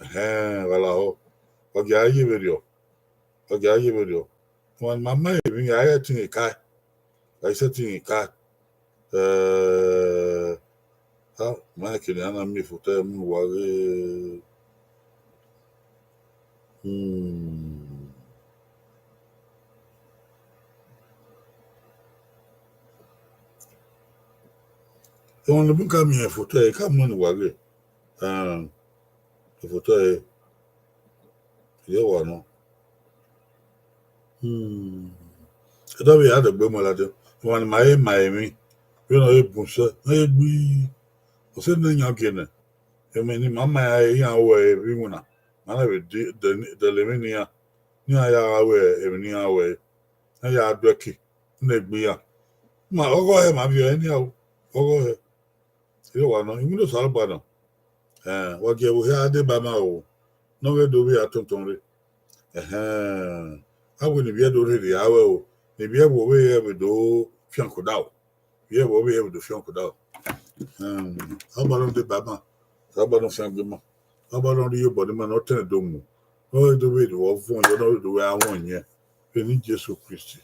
Ẹhẹn, gha lahọ, wa gia ye vberriọ, wa gia ye vberriọ. Emwa ne ma ma rẹn emwi, a i sẹtin ka, a i sẹtin ka. Eh, a ma kene a na miẹn foto ẹre mu uwa ghe. Hmm. Emwa ne bun ka miẹn foto ẹre, ka mu ne uwa ghe. Eh, foto ẹre, ye wa nọ. Hmm. Ẹdẹ vbe a dẹgbe mu ladian, emwa ne ma he ma emwi, vbene ọ he bun sẹ, ọ he gbe, ọ sẹ ne iran gie nẹ. Emwi ne ima ma iran ru ẹre vbe iwinna, ma na vbe dẹlẹ emwi ne iran, ne iran ya gha ru emwi ne iran ru ẹre, iran ya du ẹki, ne egbe iran. Ma, ọghọe ma viọ ẹre nian o, ọghọe. Iro wa nọ, iwinna Osanobua nọ. Eh, wa gie ẹvbo hia deba ma o, ne ọ ghẹ do vbe a tọntọn rre. Ẹhẹn, a wẹ ne ivbi ẹre do rherhe a ruẹ o, ne ivbi ẹre vbe do fian koda o. Ivbi ẹre vbe do fian koda o. Osanobua ne ọ deba ma, Osanobua ne ọ fiangbe ma, Osanobua ne ọ rhie iyobọ ne ima ne ọ tẹn do mu, ne ọ do vbe do vbọ vuọn yọ, ne ọ do vbe a vuọn yẹn, vbe eni Jesu Kristi.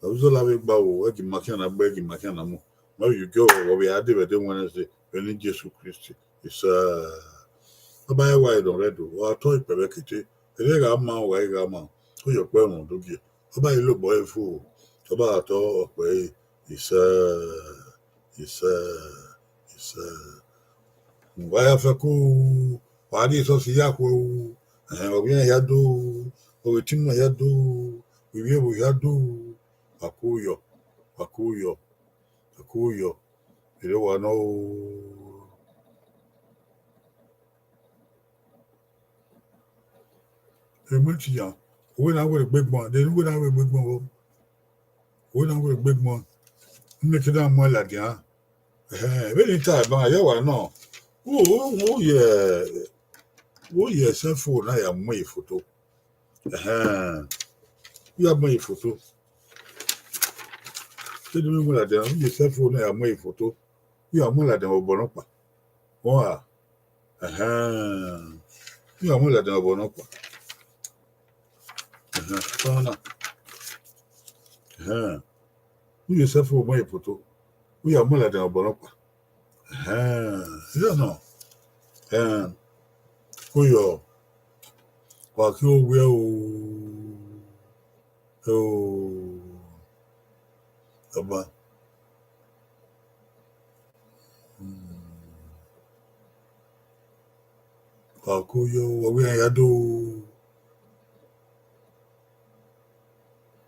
Ọvbizẹ la vbe gba o, ẹgi ma khian na gbe, ẹgi ma khian na mu. Ma vbe ye ugie ọghọghọ vbe a dee vbe ẹdẹ Wednesday, vbe eni Jesu Kristi. Isẹ. Ọba ẹwae nọ rre Ẹdo, ọ ra otọ ikpẹvbe kete, erriọ gha ma, ọ gha i gha ma, u ye ọkpẹ rhunmwuda ogie. Ọba i lobọ ẹre fo, ọba gha tọ ọkpẹ ẹre, isẹ, isẹ, isẹ. Wa ya fẹko, wa rhie esọsi ya khuẹ o, ẹhẹn, ovbi iran hia do, ovbi etimẹ hia do, ovbi ẹvbo hia do, wa ku yọ, wa ku yọ, wa ku yọ. Erha owa nọ o. Emwi tiyan, uwẹ na wẹ egbe gbọn, de ne uwẹ na wẹ egbe gbọn vbo? Uwẹ na wẹ egbe gbọn, ne ke na mu ladian. Ẹhẹn, vbene I ta ban ya wa nọ, u, u, u ye, u ye cell phone na ya mu ifoto. Ẹhẹn, u ya mu ifoto. Te ne u mu ladian, u ye cell phone na ya mu ifoto. U ya mu ladian vbe obọ nọkpa. Wa, ẹhẹn, u ya mu ladian vbe obọ nọkpa. Ẹhẹn, ọna. Ẹhẹn, u ye cell phone mu ifoto. U ya mu ladian vbe obọ nọkpa. Ẹhẹn, iran nọ. Ẹn, ko yọ, wa ke owiẹ o, o, ọba. Hmm. Wa ke owiẹ o, wa wẹ iran ya do.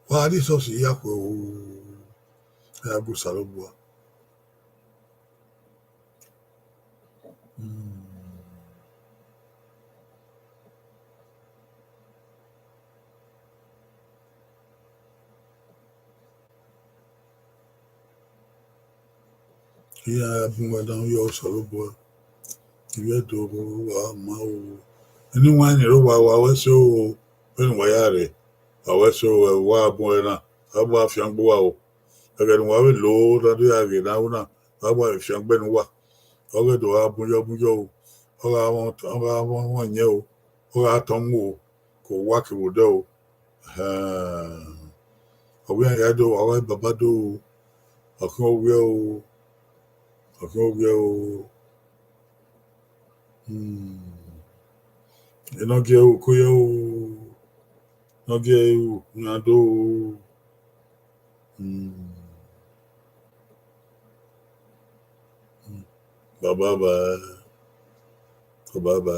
Wa rhie esọsi ya khuẹ o, a ya gu Osanobua. Hmm. Iran ya bun uwa dan, u yọ Osanobua. Ivbi Ẹdo, wa ma o. Eni wan ni rre owa, wa wẹ ẹse o, vbene uwa ya rre, wa wẹ ẹse o, wa bun ẹre na, wa gba fiangbe uwa o. Ẹghẹ ne uwa vbe lo na do ya ghe ne a ru na, wa gba fiangbe ne uwa. Ọ ghẹ do gha bun yọ, bun yọ o. Ọ gha mwẹ, ọ gha mwẹ ọmwa yẹn o, ọ gha tọn mu o, ke owa kevbe odẹ o. Ẹhẹn. Ọ wẹ iran ya do, ọ gha baba do o. Ọ khian owiẹ o. Ọ khian owiẹ o. Hmm. Enọgie ru ko ye o. Enọgie ru, iran do o. Hmm. Hmm. Baba ba. Baba ba.